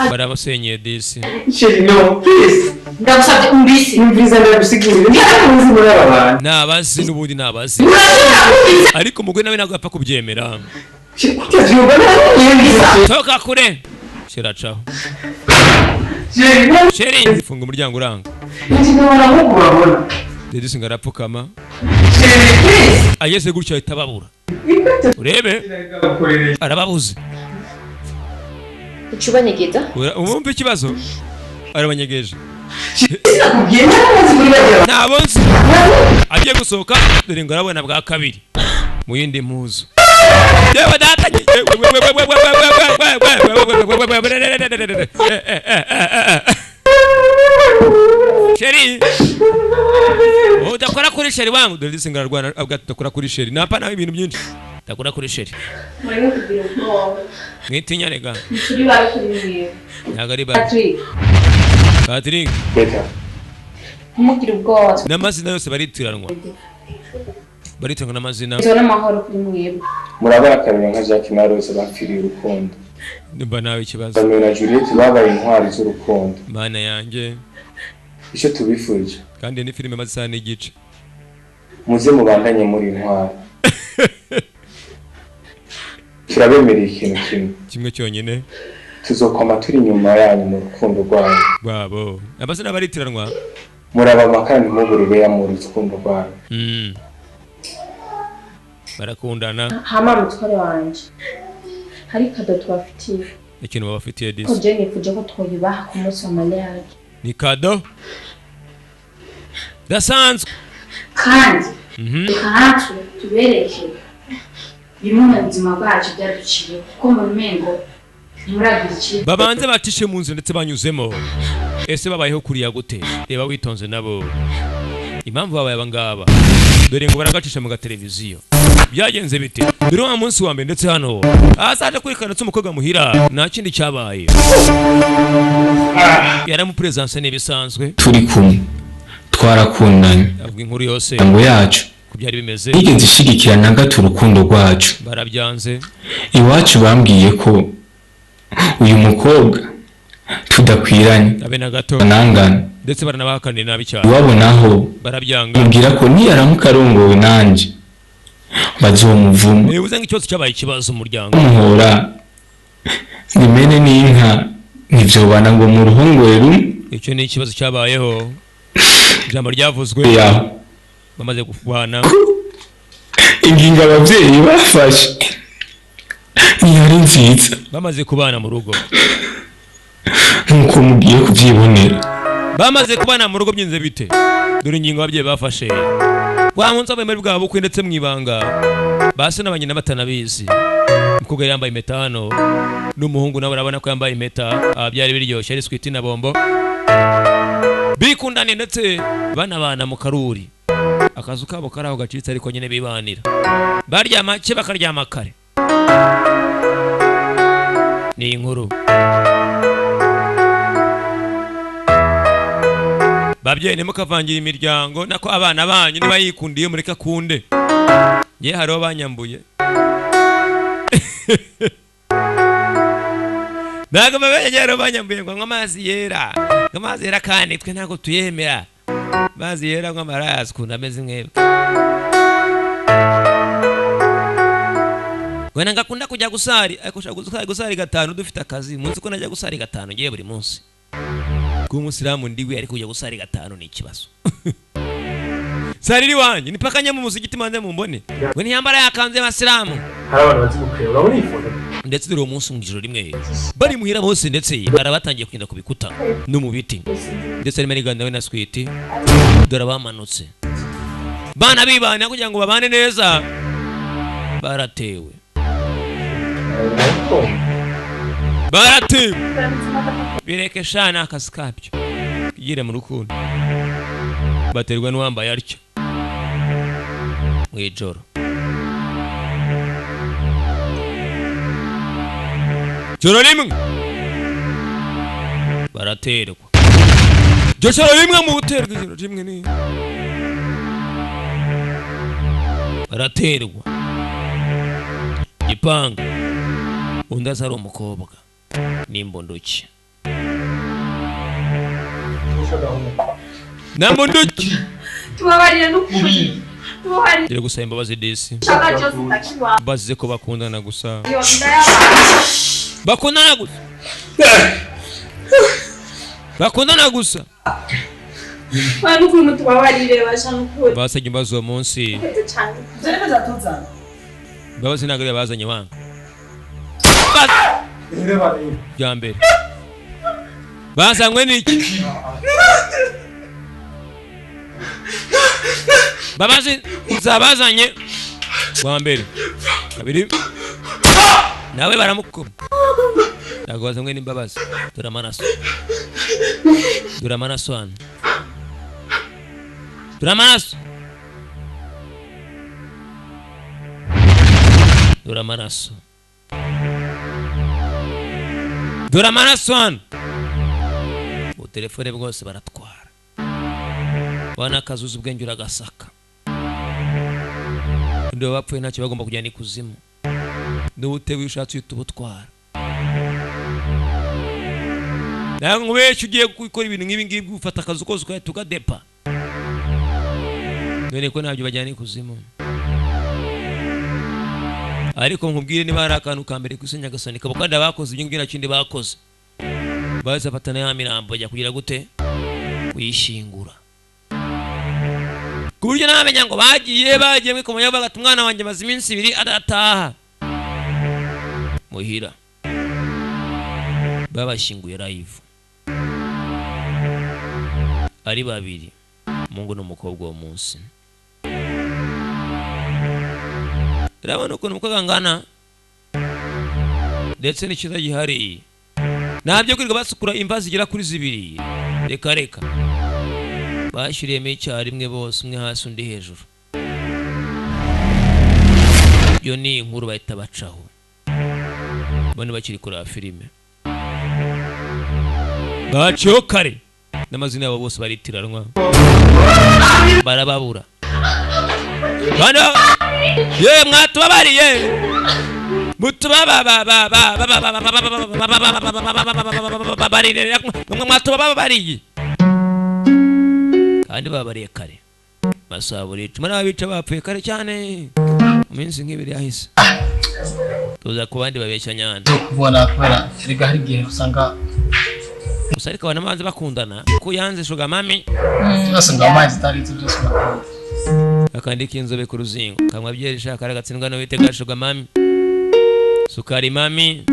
Barabasenyeye disi. Chéri no please. Ndagusabye umbisi. Numviriza ndagusigurira. Ntamuzi muri aba bantu. Nabazi n'ubundi nabazi. Ariko umugore nawe ntabwo apfa kubyemera. Toka kure. Shiracaho. Chéri funga umuryango uranga. Disi ngo arapfukama. Ageze gutyo ahita ababura. Urebe. Arababuze. Ucubanyegeza? Umumva ikibazo? Arabanyegeje. Ntabwo nzi. Agiye gusohoka dore ngo arabona bwa kabiri. Mu yindi mpuzu. Yewe data Chéri. Udakora kuri chéri wangu. Dore disi ngo ararwana avuga ati udakora kuri chéri. Napa nawe ibintu byinshi. Udakora kuri chéri. Mureke kugira ubwoba. Mwitinya rega. Turi babi kuri mwe. Ntabwo ari babi. Patrick. Patrick. Beta. Ntimugire ubwoba. N'amazina yose baritiranwa. Baritiranwa n'amazina. Nzona amahoro kuri mwebwe. Murabara kabiri nka Jacques na Rose bapfiriye urukundo. Nimba nawe ikibazo. Romeo na Juliet babaye intwari z'urukundo. Mana yanjye. Icyo tubifurije. Kandi ni filime maze isaha n'igice. Muze mubandanye muri intwari. Turabemereye ikintu kimwe. Kimwe cyonyine. Tuzokoma turi inyuma yanyu mu rukundo rwanyu. Rwabo. Amazina baritiranwa. Muraba amakara ntimubure mu rukundo rwanyu. Barakundana. Hama mutware wanje. Hari kado tubafitiye. Ikintu babafitiye disi. Ko je nifuje ko twoyibaha ku munsi wa mariage. Ni kado dasanzwe. Kandi natwe tubereke bimwe mu buzima bwacu byaduciye kuko mu mengo ntimuragira ikintu. Babanze bacishe mu nzu ndetse banyuzemo. Ese babayeho kuriya gute? Reba witonze nabo impamvu babaye abangaba, dore ngo baragacisha mu gateleviziyo. Byagenze bite? Dore wa munsi wa mbere ndetse hano azaje kwerekana umukobwa muhira, nta kindi cyabaye, yaramupresence n'ibisanzwe. Turi kumwe twarakundanye, avuga inkuru yose ngo yacu ko byari bimeze. Nigeze ishigikira na gato urukundo rwacu, barabyanze. Iwacu bambwiye ko uyu mukobwa tudakwiranye abe na gato, nangana, ndetse baranabahakanira nabi cyane. Iwabo naho barabyanga, mubwira ko niyaramuka arongowe nanjye bazomuvuma. Bivuze ngo ikibazo cyabaye ikibazo umuryango muhora nimene n'inka ntivyobana ngo mu ruhongore rumwe. Icyo ni ikibazo cyabayeho, ijambo ryavuzwe bamaze kuvana ingingo abavyeyi bafashe ntiyari nziza, bamaze kubana mu rugo nkuko mugiye kuvyibonera. Bamaze kubana mu rugo byinze bite? Dore ingingo abavyeyi bafashe wa munsi abemere bwabo bukwe ndetse mwibanga, base n'abanyina batanabizi. Umukobwa yambaye impeta hano n'umuhungu nawe urabona ko yambaye impeta. Byari biryoshye, ari sweet na bombo, bikundane ndetse banabana mu karuri. Akazu kabo karaho gacitse ariko nyine bibanira, baryama cye bakaryama kare. Ni inkuru babyeyi ntimukavangira imiryango, nako abana banyu niba yikundiye mureka kunde. Nge hariho banyambuye ntabwo mabenya, hariho banyambuye ngo amazi yera, amazi yera kandi twe ntabwo tuyemera amazi yera ngo amaraso ukuntu ameze mwebwe. Wena ngakunda kujya gusari, ariko ushaka gusari gatanu dufite akazi, munsi ko najya gusari gatanu ngiye buri munsi. Kuba umusilamu ndiwe ariko kujya gusari gatanu ni ikibazo. Sariri wanje nipaka nye mu muzigiti manze mumbone. We ntiyambara yakanze abasilamu. Hari abantu bazigukwiye urabona ifoto. Ndetse dore umunsi mu ijoro rimwe bari muhira bose ndetse barabatangiye kugenda ku bikuta no mu biti. Ndetse arimo ariganda we na Sweet, dore abamanutse. Bana bibana kugira ngo babane neza baratewe. Baratewe. Bireke shana akazi kabyo. Yire mu rukundo. Baterwa n'uwambaye atyo. Mwijoro. Joro rimwe baraterwa. Joro rimwe mu guterwa, joro rimwe ni baraterwa. Gipanga undi aza ari umukobwa n'imbondoki. Nambondoki tubabarira n'ukuri. Dore gusaba imbabazi disi, bazize ko bakundana gusa, bakundana gusa, bakundana gusa. Basabye imbabazi uwo munsi, imbabazi ntabwo ariyo bazanye wanga bya mbere bazanywe n'iki? Babazi zabazanye wa mbere kabiri nawe baramukoma, ntabwo bazanywe n'imbabazi. Dore amaraso, dore amaraso hano, dore amaraso, dore amaraso, dore amaraso hano. Utelefone bwose baratwara, wana kazuza ubwenge uragasaka. Ndo bapfuye ntacyo bagomba kujyana ikuzimu, n'ubutewe ushatse uhita ubutwara. Ntabwo nkubeshya ugiye gukora ibintu nk'ibi ngibi, ufata akazu kose ugahita ugadepa. None ko ntabyo bajyana ikuzimu. Ariko nkubwire niba hari akantu ka mbere ku isi Nyagasani kabo kandi abakoze ibyo ngibyo nta kindi bakoze, bahise bafatana ya mirambo bajya kugira gute? Kuyishingura. Ku buryo ntamenya ngo bagiye mwikomanya bagata umwana wanjye maze iminsi ibiri adataha muhira. Babashyinguye live ari babiri, umuhungu n'umukobwa uwo munsi. Urabona ukuntu umukobwa angana ndetse n'ikiza gihari, ntabyo kwirirwa basukura imva zigera kuri zibiri. Reka reka, bashyiriyemo icyarimwe bose, umwe hasi undi hejuru. Iyo ni inkuru bahita bacaho bane bakiri kureba filime, baciyeho kare n'amazina yabo bose baritiranwa, barababura bana. Ye, mwatubabariye, mutubabariye, mwatubabariye kandi babariye kare. Masabo ricuma n'abica bapfuye kare cyane mu minsi nk'ibiri yahise. Tuza ku bandi babeshya nyana. Kubona kubera erega hari igihe usanga gusa, ariko abantu banze bakundana ko yanze sugar mummy. Byose ngo amazi itaritse byose bakunda. Akandika inzobe ku ruzingo kamwa byeri shaka aragatsindwa no witega sugar mummy, sukari mami.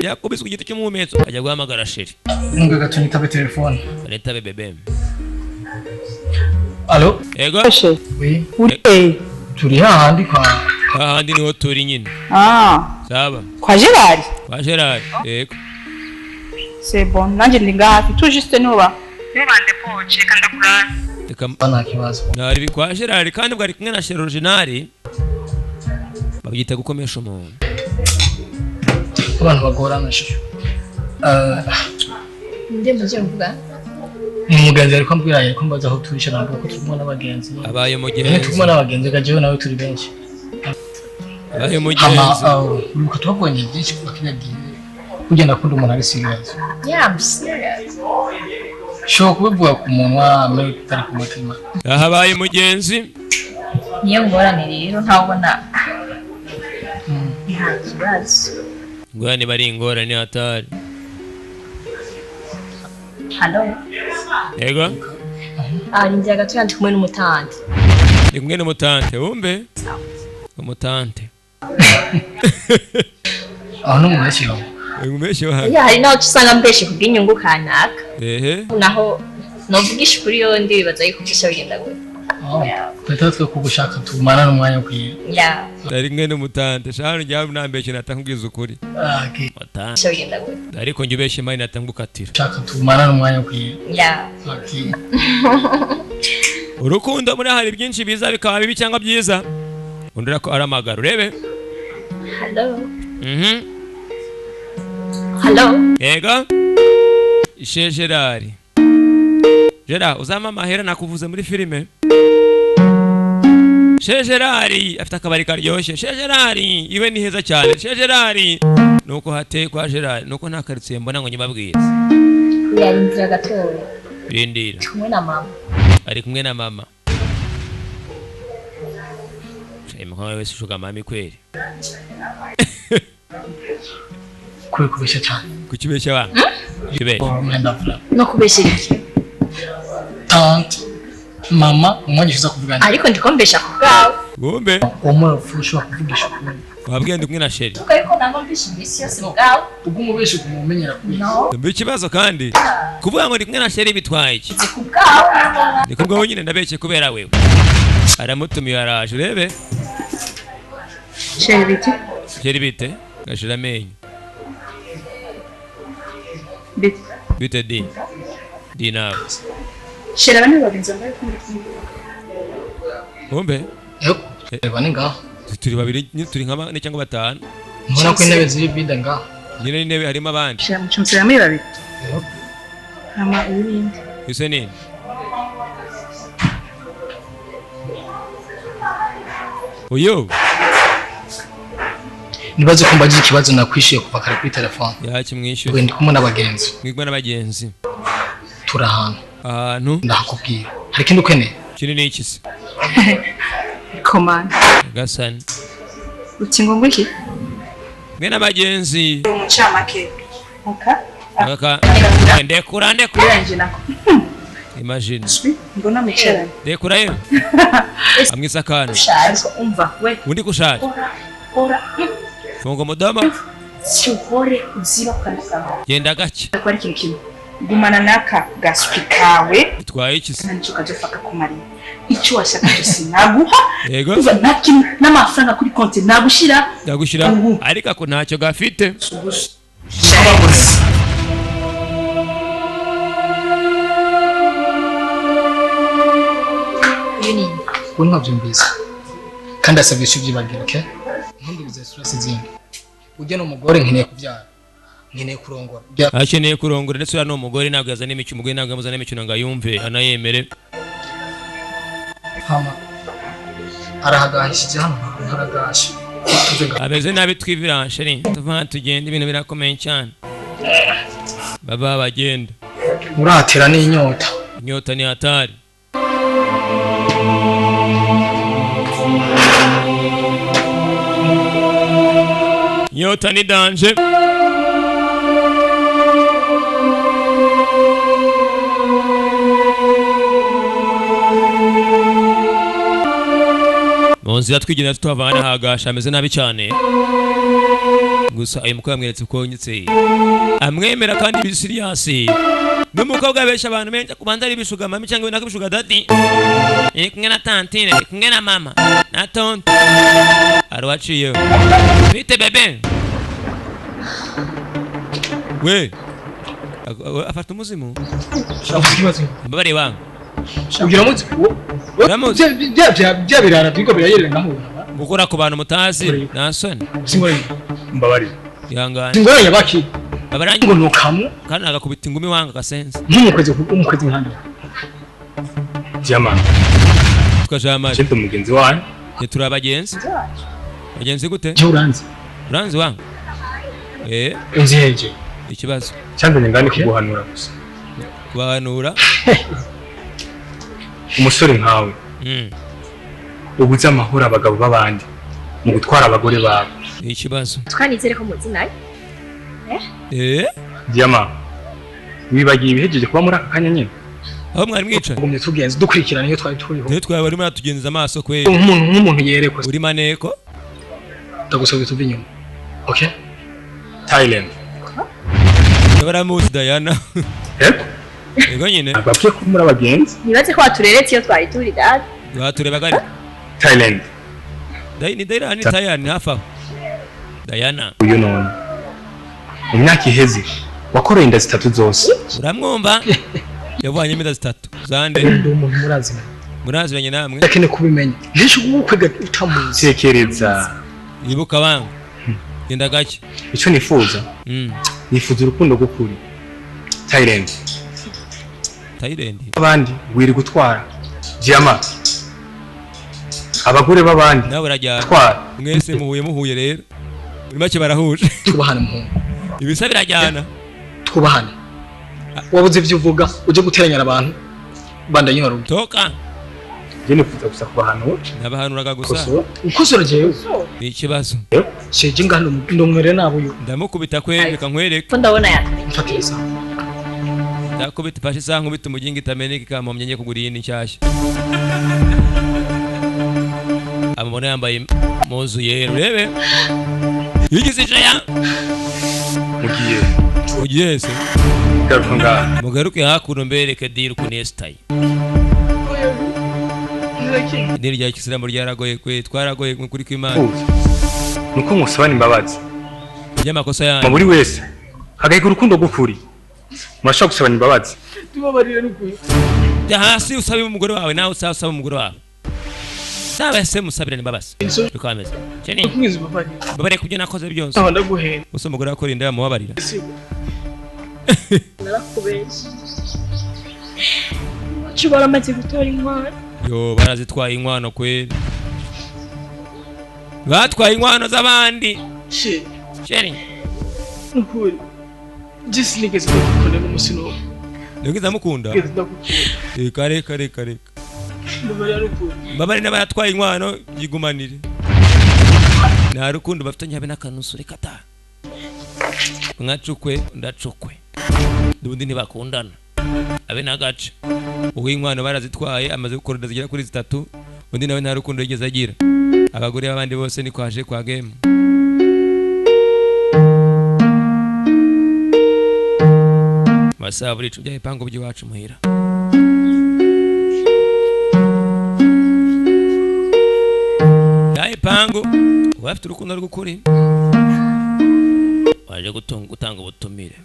Yakubiswe igiti cy'umuhumetso ajya guhamagara chéri. Ngo gato nitabe telefone. Nitabe bebe. Allo? Ego. Oui. Uri turi hahandi kwa hahandi niho turi nyine. Ah. Saba. Kwa Gerard? Kwa Gerard. Ego. C'est bon, nanjye ndi ngaha hafi tout juste nuba. Nubande poche reka ndakurana. Reka nta kibazo. Nari kwa Gerard kandi bwari kumwe na Chéri original. Babyita gukomesha umuntu. Abantu bagorana shusho. Ndi muje mvuga. Umugenzi ariko ambwira ariko mbaza aho turi cyane ko turi kumwe n'abagenzi. Abaye mugenzi. Turi kumwe n'abagenzi gajeho nawe turi benshi. Abaye mugenzi. Uribuka twabonye byinshi kuva kiriya gihe. Kugenda akunda umuntu ari serious. Yeah, I'm serious. Sho kubivuga ku munwa amwe bitari ku mutima. Ahabaye mugenzi. Niyo ngorane rero ntabona. Nta kibazo. Ngorane bari ingorane hatari. Hello. Yego. Ah, ninjye gato ndi kumwe n'umutante. Ndi kumwe n'umutante, wumve? Umutante. Aho no mubeshyi wawe. Umubeshyi wawe. Ya, hari naho usanga mbeshe kubw'inyungu kanaka. Ehe. Naho novugisha kuri yo ndi bibaza yuko byose bigenda gute. Twita twe kugushaka tumara n'umwanya ukwiye. Ya. Ari kumwe n'umutante, shano njya nambeshye natangubwiza ukuri. Ah, okay. Mutante. Bigenda gute. Ariko njye ubeshye mari natangukatira. Shaka tumara n'umwanya ukwiye. Ya. Okay. Urukundo muri hari byinshi biza bikaba bibi cyangwa byiza. Undura ko aramagara urebe. Hello. Hello. Yego. Ishe Gerard. Gerard uzama amahera nakuvuze muri filime. She Gerard afite akabari karyoshye. She Gerard iwe ni heza cyane. She Gerard nuko hateye kwa Gerard nuko nta karitsiye mbona ngo nyibabwire. Yarindira gatoya. Rindira. Kumwe na mama. Ari kumwe na mama. Shema wese shuka mami kweli. Kwe kubeshya cyane. Kukibeshya bana. Kibeshya. No kubeshya iki? Tante mama umwanya kuvugana. Ariko ndikombesha ku bwawe. Gumbe. Umurapfu ushobora kuvugisha ukuri. Wabwiye ndi kumwe na Sheri. Ariko ntabwo mbisha iminsi yose mu bwawe. Ubwo umubesha kumumenyera kuri. Mbi ikibazo kandi kuvuga ngo ndi kumwe na Sheri bitwaye iki? Ndi ku bwawe. Ndi ku bwawe nyine ndabeshye kubera wewe. Aramutumiye araje urebe. Sheri bite? Sheri bite? Gashira amenyo. Bite. Bite di. Di nawe. Sheri abana bagenzi bambaye kumwe. Umbe? Yego. Bane ngaho. Turi babiri turi nka bane cyangwa batanu. Mbona ko intebe ziri bida ngaho. Nyine intebe harimo abandi. Sheri mucumsira muri babiri. Hama ibindi. Ise nini? Uyo. Nibaze ko mbagiye ikibazo nakwishyuye kuva kare kuri telefone. Yakimwishyuye. Ndi kumwe n'abagenzi. Ndi kumwe n'abagenzi. Turi ahantu. Ahantu? Ndakubwira. Hari ikindi ukeneye? Kiri ni iki se? Komanda. Gasani. Uti ngo ngwiki? Mwe n'abagenzi. Umucamake. Oka. Aka. Ndekura ndekura. Biranje nako. Imagine. Mbona mwicaranye. Ndekura ye. Amwisa kana. Ariko umva we. Undi kushaje. Ora. Funga mudomo. Sihore uziba kanaka. Genda gake. Akora ikintu kimwe. Gumana naka gaswi kawe. Bitwaye iki se? Nancho kajofaka kumariya. Icyo washaka cyose naguha. Yego. Uva naki n'amafaranga kuri konti nagushira. Nagushira. Ariko ako ntacyo gafite. Ubu ntiwabyumvise kandi asabye icyo ubyibagira, okay? Ntundubize stress zindi. Ujya n'umugore nkeneye kubyara, nkeneye kurongora. Akeneye kurongora ndetse uriya ni umugore ntabwo yazana imikino, umugore ntabwo yamuzana imikino ngo ayumve anayemere. Hama arahagahishije hano haragashe. Ameze nabi twivirashe ni tuva tugenda ibintu birakomeye cyane. Baba bagenda. Uratera n'inyota. Inyota ni hatari. Inyota ni danger. Mu nzira twigenda tuhavana hagasha ameze nabi cyane. Gusa ayo mukobwa amweretse uko nyitse amwemera kandi biri serious. N'umukobwa abesha abantu benshi kubanza ari bishuga mami cyangwa nako bishuga daddy. Kumwe na tantine, kumwe na mama, na tonto. Arwaciye. Bite bebe. We. Afata umuzimu. Mbabare wangu. Ugira munsi. Uramuzi. Bya birara turiko birayerera ngaho. Gukora ku bantu mutazi nta soni. Singoranye. Mbabarire. Ihangane. Singoranye baki. Babarangi ngo nukamu kandi agakubita ingumi wanga gasenze. Nk'umukwezi umukwezi nkanda. Jama. Tukajama. Cyo mugenzi wanyu. Ni turi abagenzi. Bagenzi gute? Je uranzi. Uranzi wanga. Eh. Unzi heje. Ikibazo. Cyanzanye ngani kuguhanura gusa. Kubahanura. Umusore nkawe. Ubuze amahoro abagabo babandi mu gutwara abagore babo. Ikibazo. Twanizere ko muzi nayo. Eh? Diama. Wibagiye ibihejeje kuba muri aka kanya nyine. Aho mwari mwicaye. Ugumye tugenze dukurikirana iyo twari turiho. Twe twari barimo natugenza amaso kwe. Nk'umuntu yerekwa. Uri maneko. Ndagusabye tuve inyuma. Okay? Thailand. Baramuzi Diana. Yego. Yego nyine. Ababwiye ko muri abagenzi. Nibaze ko watureretse iyo twari turi dad. Baturebaga ari. Thailand. Dai ni Diana ni Thailand hafi aho. Diana. Uyu none. Mu myaka iheze wakoreye inda zitatu zose. Uramwumva? Yavanye inda zitatu. Zande. Ndi umuntu muraziranye. Muraziranye namwe. Ndakeneye kubimenya. Nisho ukwega utamuzi. Tekereza. Ibuka banga. Genda gake. Icyo nifuza. Nifuza urukundo rw'ukuri. Thailand. Thailand. Abandi wiri gutwara. Diama. Abagore b'abandi. Nawe urajyana. Twara. Mwese muhuye rero. Muri make barahuje. Twubahane muhungu. Ibisa birajyana. Twubahane. Wabuze ivyo uvuga uje guteranya abantu bandanye waruge. Toka. Je nifuza gusa kubahanura. Nabahanuraga gusa. Ukosora jewe. Ni ikibazo. Sheje ngano ndongere nabo yo. Ndamukubita kwereka nkwereka. Ko ndabona ya. Mfatira isaha. Ndakubita fashe isaha nkubita umuginga itameneka ikampomye ngiye kugura iyindi nshyashya. Amubona yambaye impuzu yera urebe. Yigize ijaya. Mugiye. Mugiye se. Garuka ngaha. Mugaruke hakuno mbereke deal ku Nestayi. Idini rya Kisilamu ryaragoye kwe twaragoye kuri kw'Imana. Nuko musabana imbabazi. Y'amakosa yanyu. Muri wese hagahika urukundo rw'ukuri. Murashobora gusabana imbabazi. Tubabarire n'ukuri. Jya hasi usabe umugore wawe nawe usaba umugore wawe. Sabe se musabirane imbabazi. Biko ameze. Cheni. Mbabarire kubyo nakoze byose. Aho ndaguhenda. Usa umugore wakora inda yamubabarira. Narakubeshye. Wacu baramaze gutora inkwano. Yo barazitwaye inkwano kweli. Batwaye inkwano z'abandi. Sheri. Nukuri. Jisi nigeze ndakukunda n'umunsi n'umwe. Nigeze amukunda? Nigeze ndakukunda. Kare kare kare. Mbabarira n'ukuri. Mbabarira n'abatwaye inkwano yigumanire. Nta rukundo bafitanye habe n'akanusu reka ta. Mwacukwe ndacukwe. N'ubundi ntibakundana. Abe n'agace. Uw'inkwano barazitwaye amaze gukora inda zigera kuri zitatu, undi nawe nta rukundo yigeze agira. Abagore b'abandi bose ni kwaje kwa game. Masaha buri icumi by'ipango by'iwacu muhira. Byayipango uba afite urukundo rw'ukuri waje gutanga ubutumire.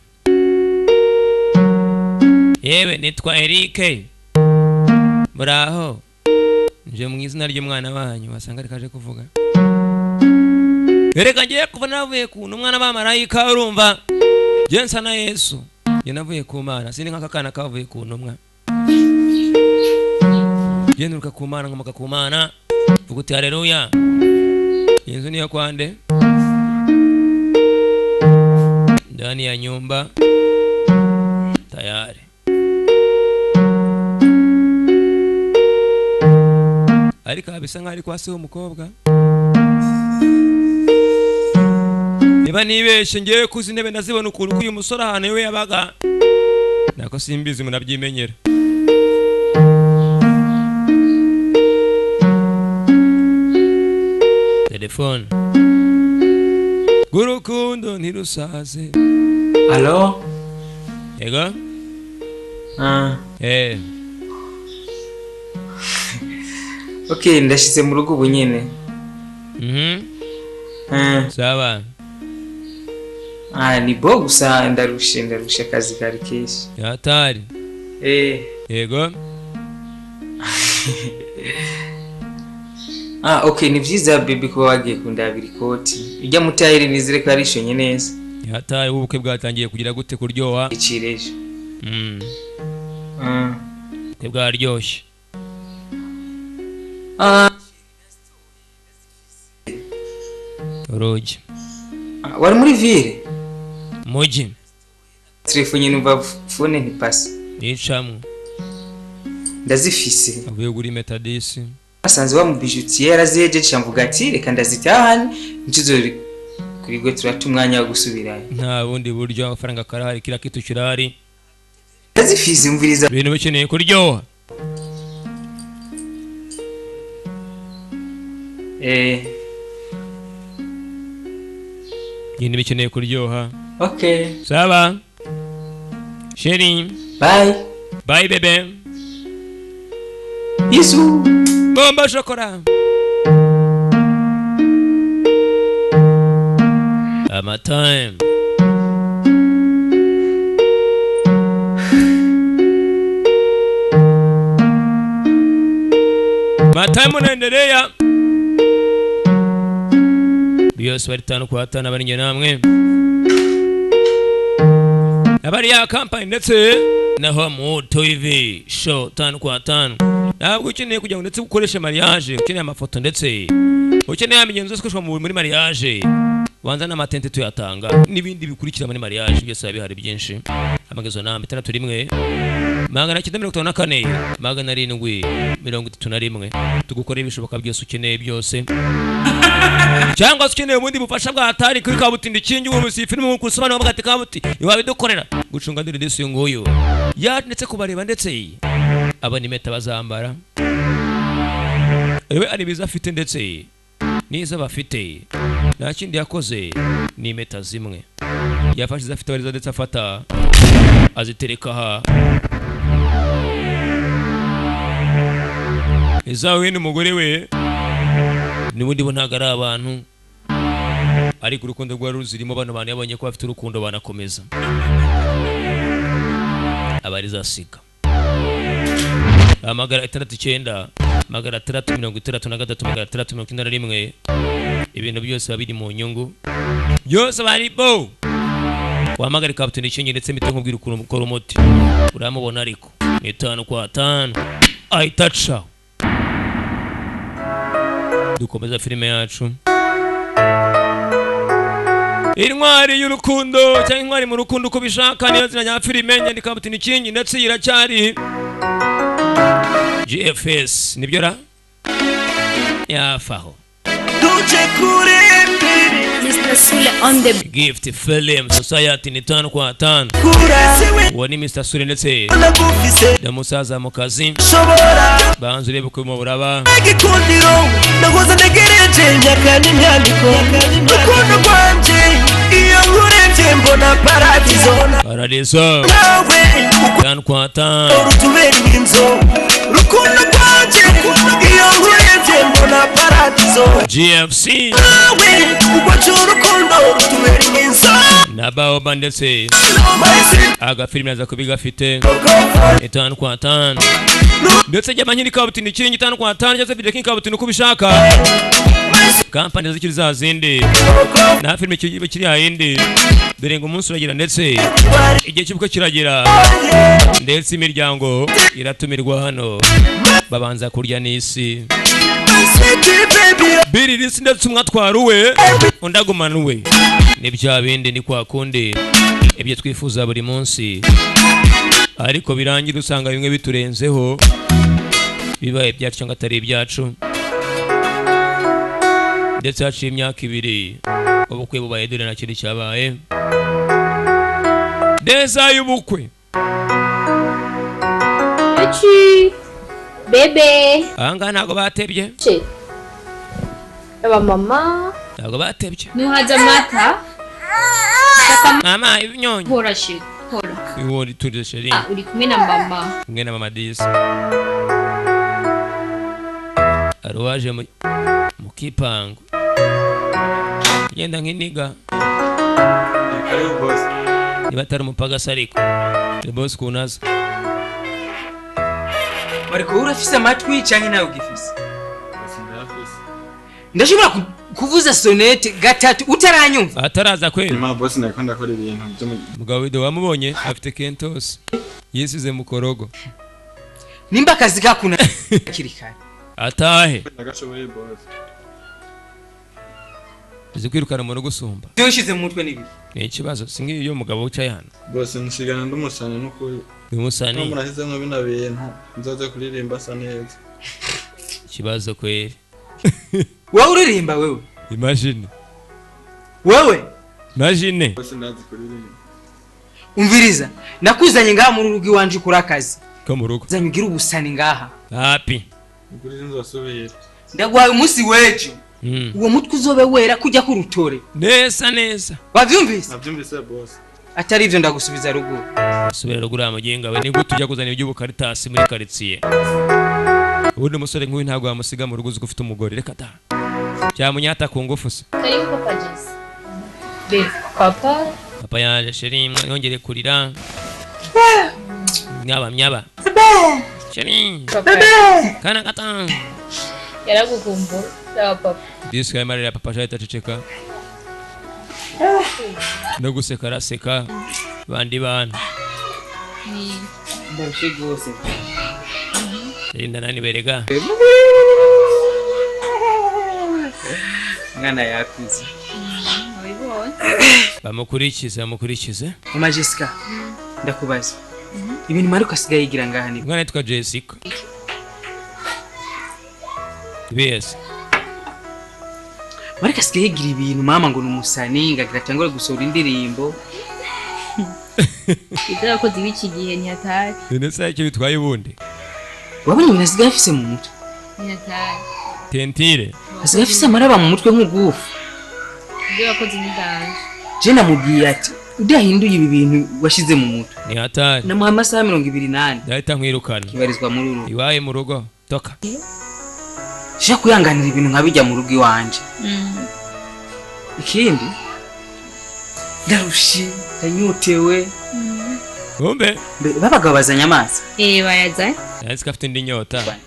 Yewe nitwa Eric. Muraho. Nje mu izina ry'umwana wanyu wasanga ariko aje kuvuga. Erega ngiye kuva navuye ku umwana ba marayika urumva. Je nsa na Yesu. Nje navuye ku Mana, sindi nk'aka kana kavuye ku ntumwa. Je nturuka ku Mana nkomoka ku Mana. Vuga uti haleluya. Inzu niyo kwande. Ndani ya nyumba tayari. Ariko bisa nkaho ari kwa se w'umukobwa. Niba nibeshe ngiye kuzi intebe ndazibona ukuntu uyu musore ahantu we yabaga. Nako simbizi munabyimenyera. Telefone. Gurukundo ntirusaze. Allo? Yego? Ah. Eh. Okay, ndashize mu rugo ubu nyene. Sawa. Ah, ni bo gusa ndarushe akazi kari kenshi. Hatari. Eh. Yego. Ah, okay, ni vyiza baby kuba wagiye kundabira ikoti. Ijya mutayiri nizere ko yarishonye neza. Hatari ubukwe bwatangiye kugira gute kuryoha. Ikirejo. Ubukwe bwaryoshye. Ah. Urugi. Wari muri ville? Muji. Telefone numva phone ntipasa. Nicamwe. Ndazifise. Avuye guri metadisi. Asanze wa mubijutier yarazejeje mvuga ati reka ndazitahane ncuzo kurigwe turata umwanya wo gusubirayo. Nta bundi buryo amafaranga karahari kira kitu kirahari. Ndazifise umviriza. Ibintu bikeneye kuryoha. Ibintu bikeneye kuryoha. Okay. Sawa. Sheri. Bye. Bye bebe. Bisous. Bomba shokora. Ama time. Ma time unaendelea. Byose bari 5 kwa 5 abari nge namwe. Abari ya company ndetse na Home TV show 5 kwa 5. Ntabwo ukeneye kugira ngo ndetse ukoreshe mariage, ukeneye amafoto ndetse ukeneye imigenzo yose ikoreshwa muri mariage. Banza n'amatente tuyatanga n'ibindi bikurikira muri mariage byose bihari byinshi. Amagezo namba 61 954 731 tugukorera ibishoboka byose ukeneye byose. Cyangwa se ukeneye ubundi bufasha bwa hatari kuri kabutindi kingi ubu filime nkuko usobanura bagati kabuti iwabidukorera gucunga ndiri disi nguyu ya ndetse kubareba ndetse aba ni meta bazambara ewe ari biza afite ndetse niza bafite nta kindi yakoze ni meta zimwe yafashe afite bariza ndetse afata azitereka ha izawe n'umugore we nibundi bo ntago ari abantu ariko urukundo rwa ruzirimo bano bantu yabonye ko bafite urukundo banakomeza abariza sika amagara 69 magara 363 691 ibintu byose babiri mu nyungu byose bari bo wamagara kapiteni ishinge ndetse mite nkubwira ukuntu ukora umuti uramubona ariko ni 5 kwa 5 ahitacha. Dukomeza filime yacu Intwari y'urukundo cyangwa intwari mu rukundo uko bishaka niyo zina nya filime nyandika kapiteni ishinge ndetse iracyari GFS nibyo ra yafaho Mr. Sule on the Gift Film Society ni 5 kwa 5. Uwo ni Mr. Sule ndetse na musaza mu kazi. Banze urebe uko buraba. Igikundiro ndagoza ntegereje imyaka n'imyandiko urukundo rwanje iyo nkurebye mbona paradizo. Paradizo. 5 kwa 5. Urutubera inzu urukundo rwanje iyo nkurebye mbona paradizo. GFC. Nawe ugwacu urukundo rutubera inzu. Na Na baoba ndetse agafilime aza kubigafite 5 kwa 5 ndetse jama nkiri kabutini ikiringi 5 kwa 5 cyangwa se video king kabutini uko ubishaka. Kampani zikiri za zindi na filime kiri yindi. Dore ngo umunsi uragira ndetse igihe cy'ubukwe kiragera, ndetse imiryango iratumirwa hano, babanza kurya n'isi biri isi, ndetse umwe atwara uwe undi agumana uwe. Ni bya bindi, ni kwa kundi ibyo twifuza buri munsi, ariko birangira usanga bimwe biturenzeho, bibaye ibyacu cyangwa atari ibyacu. Ndetse haciye imyaka 2 ubukwe bubaye, dore nta kindi cyabaye neza y'ubukwe. Eci bébé. Ahangaha ntabwo batebye. Che. Aba mama. Ntabwo batebye. Nuhaza amata. Mama, ibinyonyo. Hora chéri, hora. Iwori turi chéri. Ah, uri kumwe na mama. Kumwe na mama disi. Hari uwaje mu kipangu genda nk'iniga niba atari umupagasi, ariko ni bosi kunaza. Mariko, urafise amatwi canke nawe ugifise? Ndashobora kuvuza sonnette gatatu utaranyumva. Ataraza kweli. Nyuma boss, nariko ndakora ibintu byo mu Mugabo wido wamubonye afite kentos yisize mu korogo. Nimba akazi kakuna hakiri kare. Atahe. Ndagashoboye boss. Uzi kwirukana umuntu gusumba. Ivyo wishize mu mutwe nibi. Ni ikibazo si nk'iyo mugabo wicaye hano. Boss, nsigana nd'umusani n'ukuri. Ni umusani. No murahizemwo bino bintu nzoze kuririmba asa neza. Ikibazo kweli. Wowe uririmba wewe? Imagine. Wewe? Imagine. Boss, ndazi kuririmba. Umviriza, nakuzanye ngaha muri urugo iwanje ukora akazi. Ko mu rugo. Zanye ugira ubusani ngaha. Hapi. Ukuri sinzosubira. Ndaguhaye umunsi w'ejo. Uwo mutwe uzobe wera kujya ku rutore. Neza neza. Wavyumvise? Navyumvise boss. Atari ivyo ndagusubiza ruguru. Subira ruguru ya muginga we, ni gute ujya kuzana iby'ubukaritasi muri karitsiye? Ubundi umusore nk'uyu ntabwo wamusiga mu rugo uzi ko ufite umugore, reka da. Cyamunyata ku ngufu se. Karibu papa Jesse. Be, papa. Papa yaje chéri, yongere kurira. Myaba myaba. Chéri. Papa. Kana kata. Yaragukumbura. Sawa papa. Disco yamarira papa shahita aceceka. No guseka araseka. Bandi bana. Ni Ndarushe gose. Rinda nani berega. Mwana yakuze. Wabibonye. Bamukurikize, bamukurikize. Mama Jessica, ndakubaza. Ibintu Mariko asigaye yigira ngaha ni. Umwana yitwa Jessica. Yes. Mariko asigaye yigira ibintu mama, ngo ni umusani, ngo agira atangure gusohora indirimbo. Ibyo abakozi b'iki gihe ntihatari. None se icyo bitwaye ubundi? Wabonye ibintu asigaye afise mu mutwe? Ntihatari. Tentire. Asigaye afise amaraba mu mutwe nk'ugufu. Ibyo abakozi ni danger. Je namubwiye ati udahinduye ibi bintu washize mu mutwe. Ni hatari. Namuha amasaha 24. Ndahita nkwirukana. Kibarizwa muri uru. Iwaye mu rugo. Toka. Shaka kuyanganira ibintu nka bijya mu rugo iwanje. Ikindi, ndarushe, ndanyotewe. Kumbe. Babagabo bazanye amazi. Eh, bayazanye. Nahise afite indi nyota.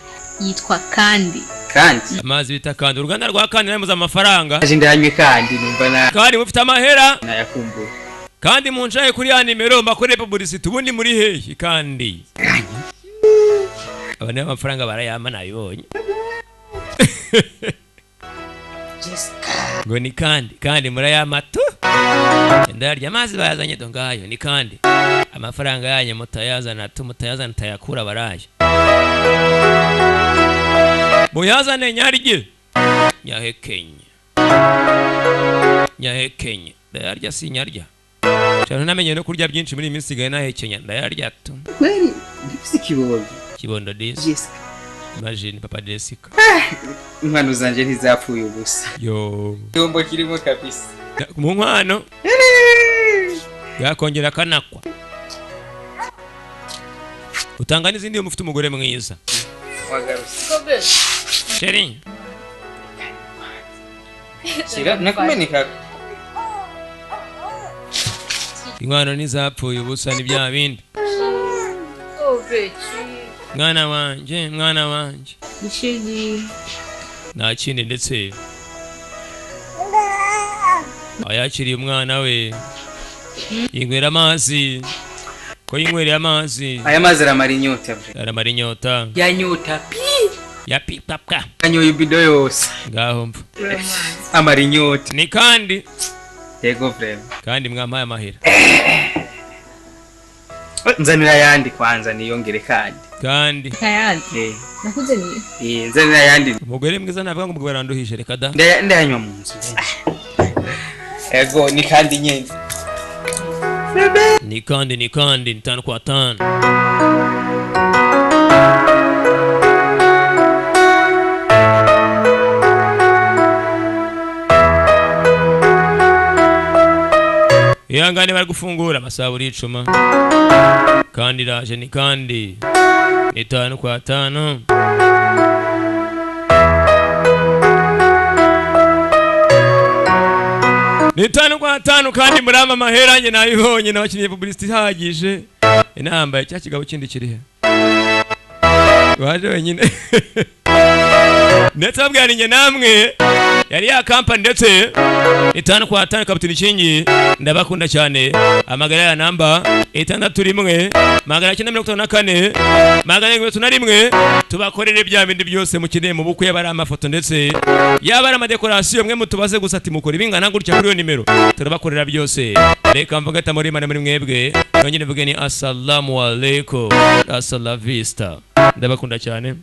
Yitwa kandi. Kandi. Amazi bita kandi, uruganda rwa kandi namuze amafaranga. Aje ndanywe kandi numva na Kandi mufite amahera. Nayakumbuye. Kandi muncaye kuri ya nimero mbakore publicity, ubundi muri hehe kandi? Aba niyo amafaranga barayama nabibonye. Jessica. Ngo ni kandi kandi murayama tu. Ndarya amazi bayazanye do ngayo ni kandi. Amafaranga yanyu mutayazana tu, mutayazana tayakura baraye. Muyazane nyarye. Nyahekenye. Nyahekenye. Ndayarya si nyarya. Cyane namenye no kurya byinshi muri iyi minsi sigaye nahekenya, ndayarya tu. Kweli ndifise ikibondo. Kibondo disi. Jessica. Imagine papa Jessica. Inkwano zanje ntizapfuye ubusa. Yo. Igihombo kirimo kabisa. Mu nkwano yakongera akanakwa. Utanga n'izindi iyo mufite umugore mwiza. Wagarutse. Chéri. Shira nakumeneka. Inkwano ntizapfuye ubusa ni bya bindi. Mwana wanje, mwana wanje. Nta kindi ndetse ayakiriye umwana we yinywera amazi. Ko yinywereye amazi, aya mazi aramara inyota bre. Aramara inyota. Yanyota pi ya pi papka. Yanyoye ibido yose. Ngaho mva. Amara inyota. Ni kandi yego bre. Kandi mwampaye amahera. Nzanira yandi kwanza niyongere kandi. Kandi kayandi. Nakuze ni. Nzanira yandi. Umugore mwiza navuga ngo umugore aranduhije reka da. Ndayanywa mu nzu. Ego ni kandi nyene. Ni kandi ni kandi ni 5 kwa 5. Ihangane bari gufungura amasaha buri icuma. Kandi raje ni kandi ni 5 kwa 5. Ni 5 kwa 5 kandi murama mahera nge nayibonye nabakinye publicity ihagije. Inambaye cya kigabo kindi kirihe? Waje wenyine. Ndetse babwira nge namwe yari ya company ndetse 5 kwa 5 kapitini kingi ndabakunda cyane. Amagara ya namba 601 954 431 tubakorere bya bindi byose mukeneye mu bukwe, yaba ari amafoto ndetse yaba ari amadekorasiyo, mwe mutubaze gusa ati mukora ibingana gutya kuri iyo nimero turabakorera byose. Reka mvuge ati muri muri mwebwe nongere mvuge ni assalamu alaikum, hasta la vista. Ndabakunda cyane.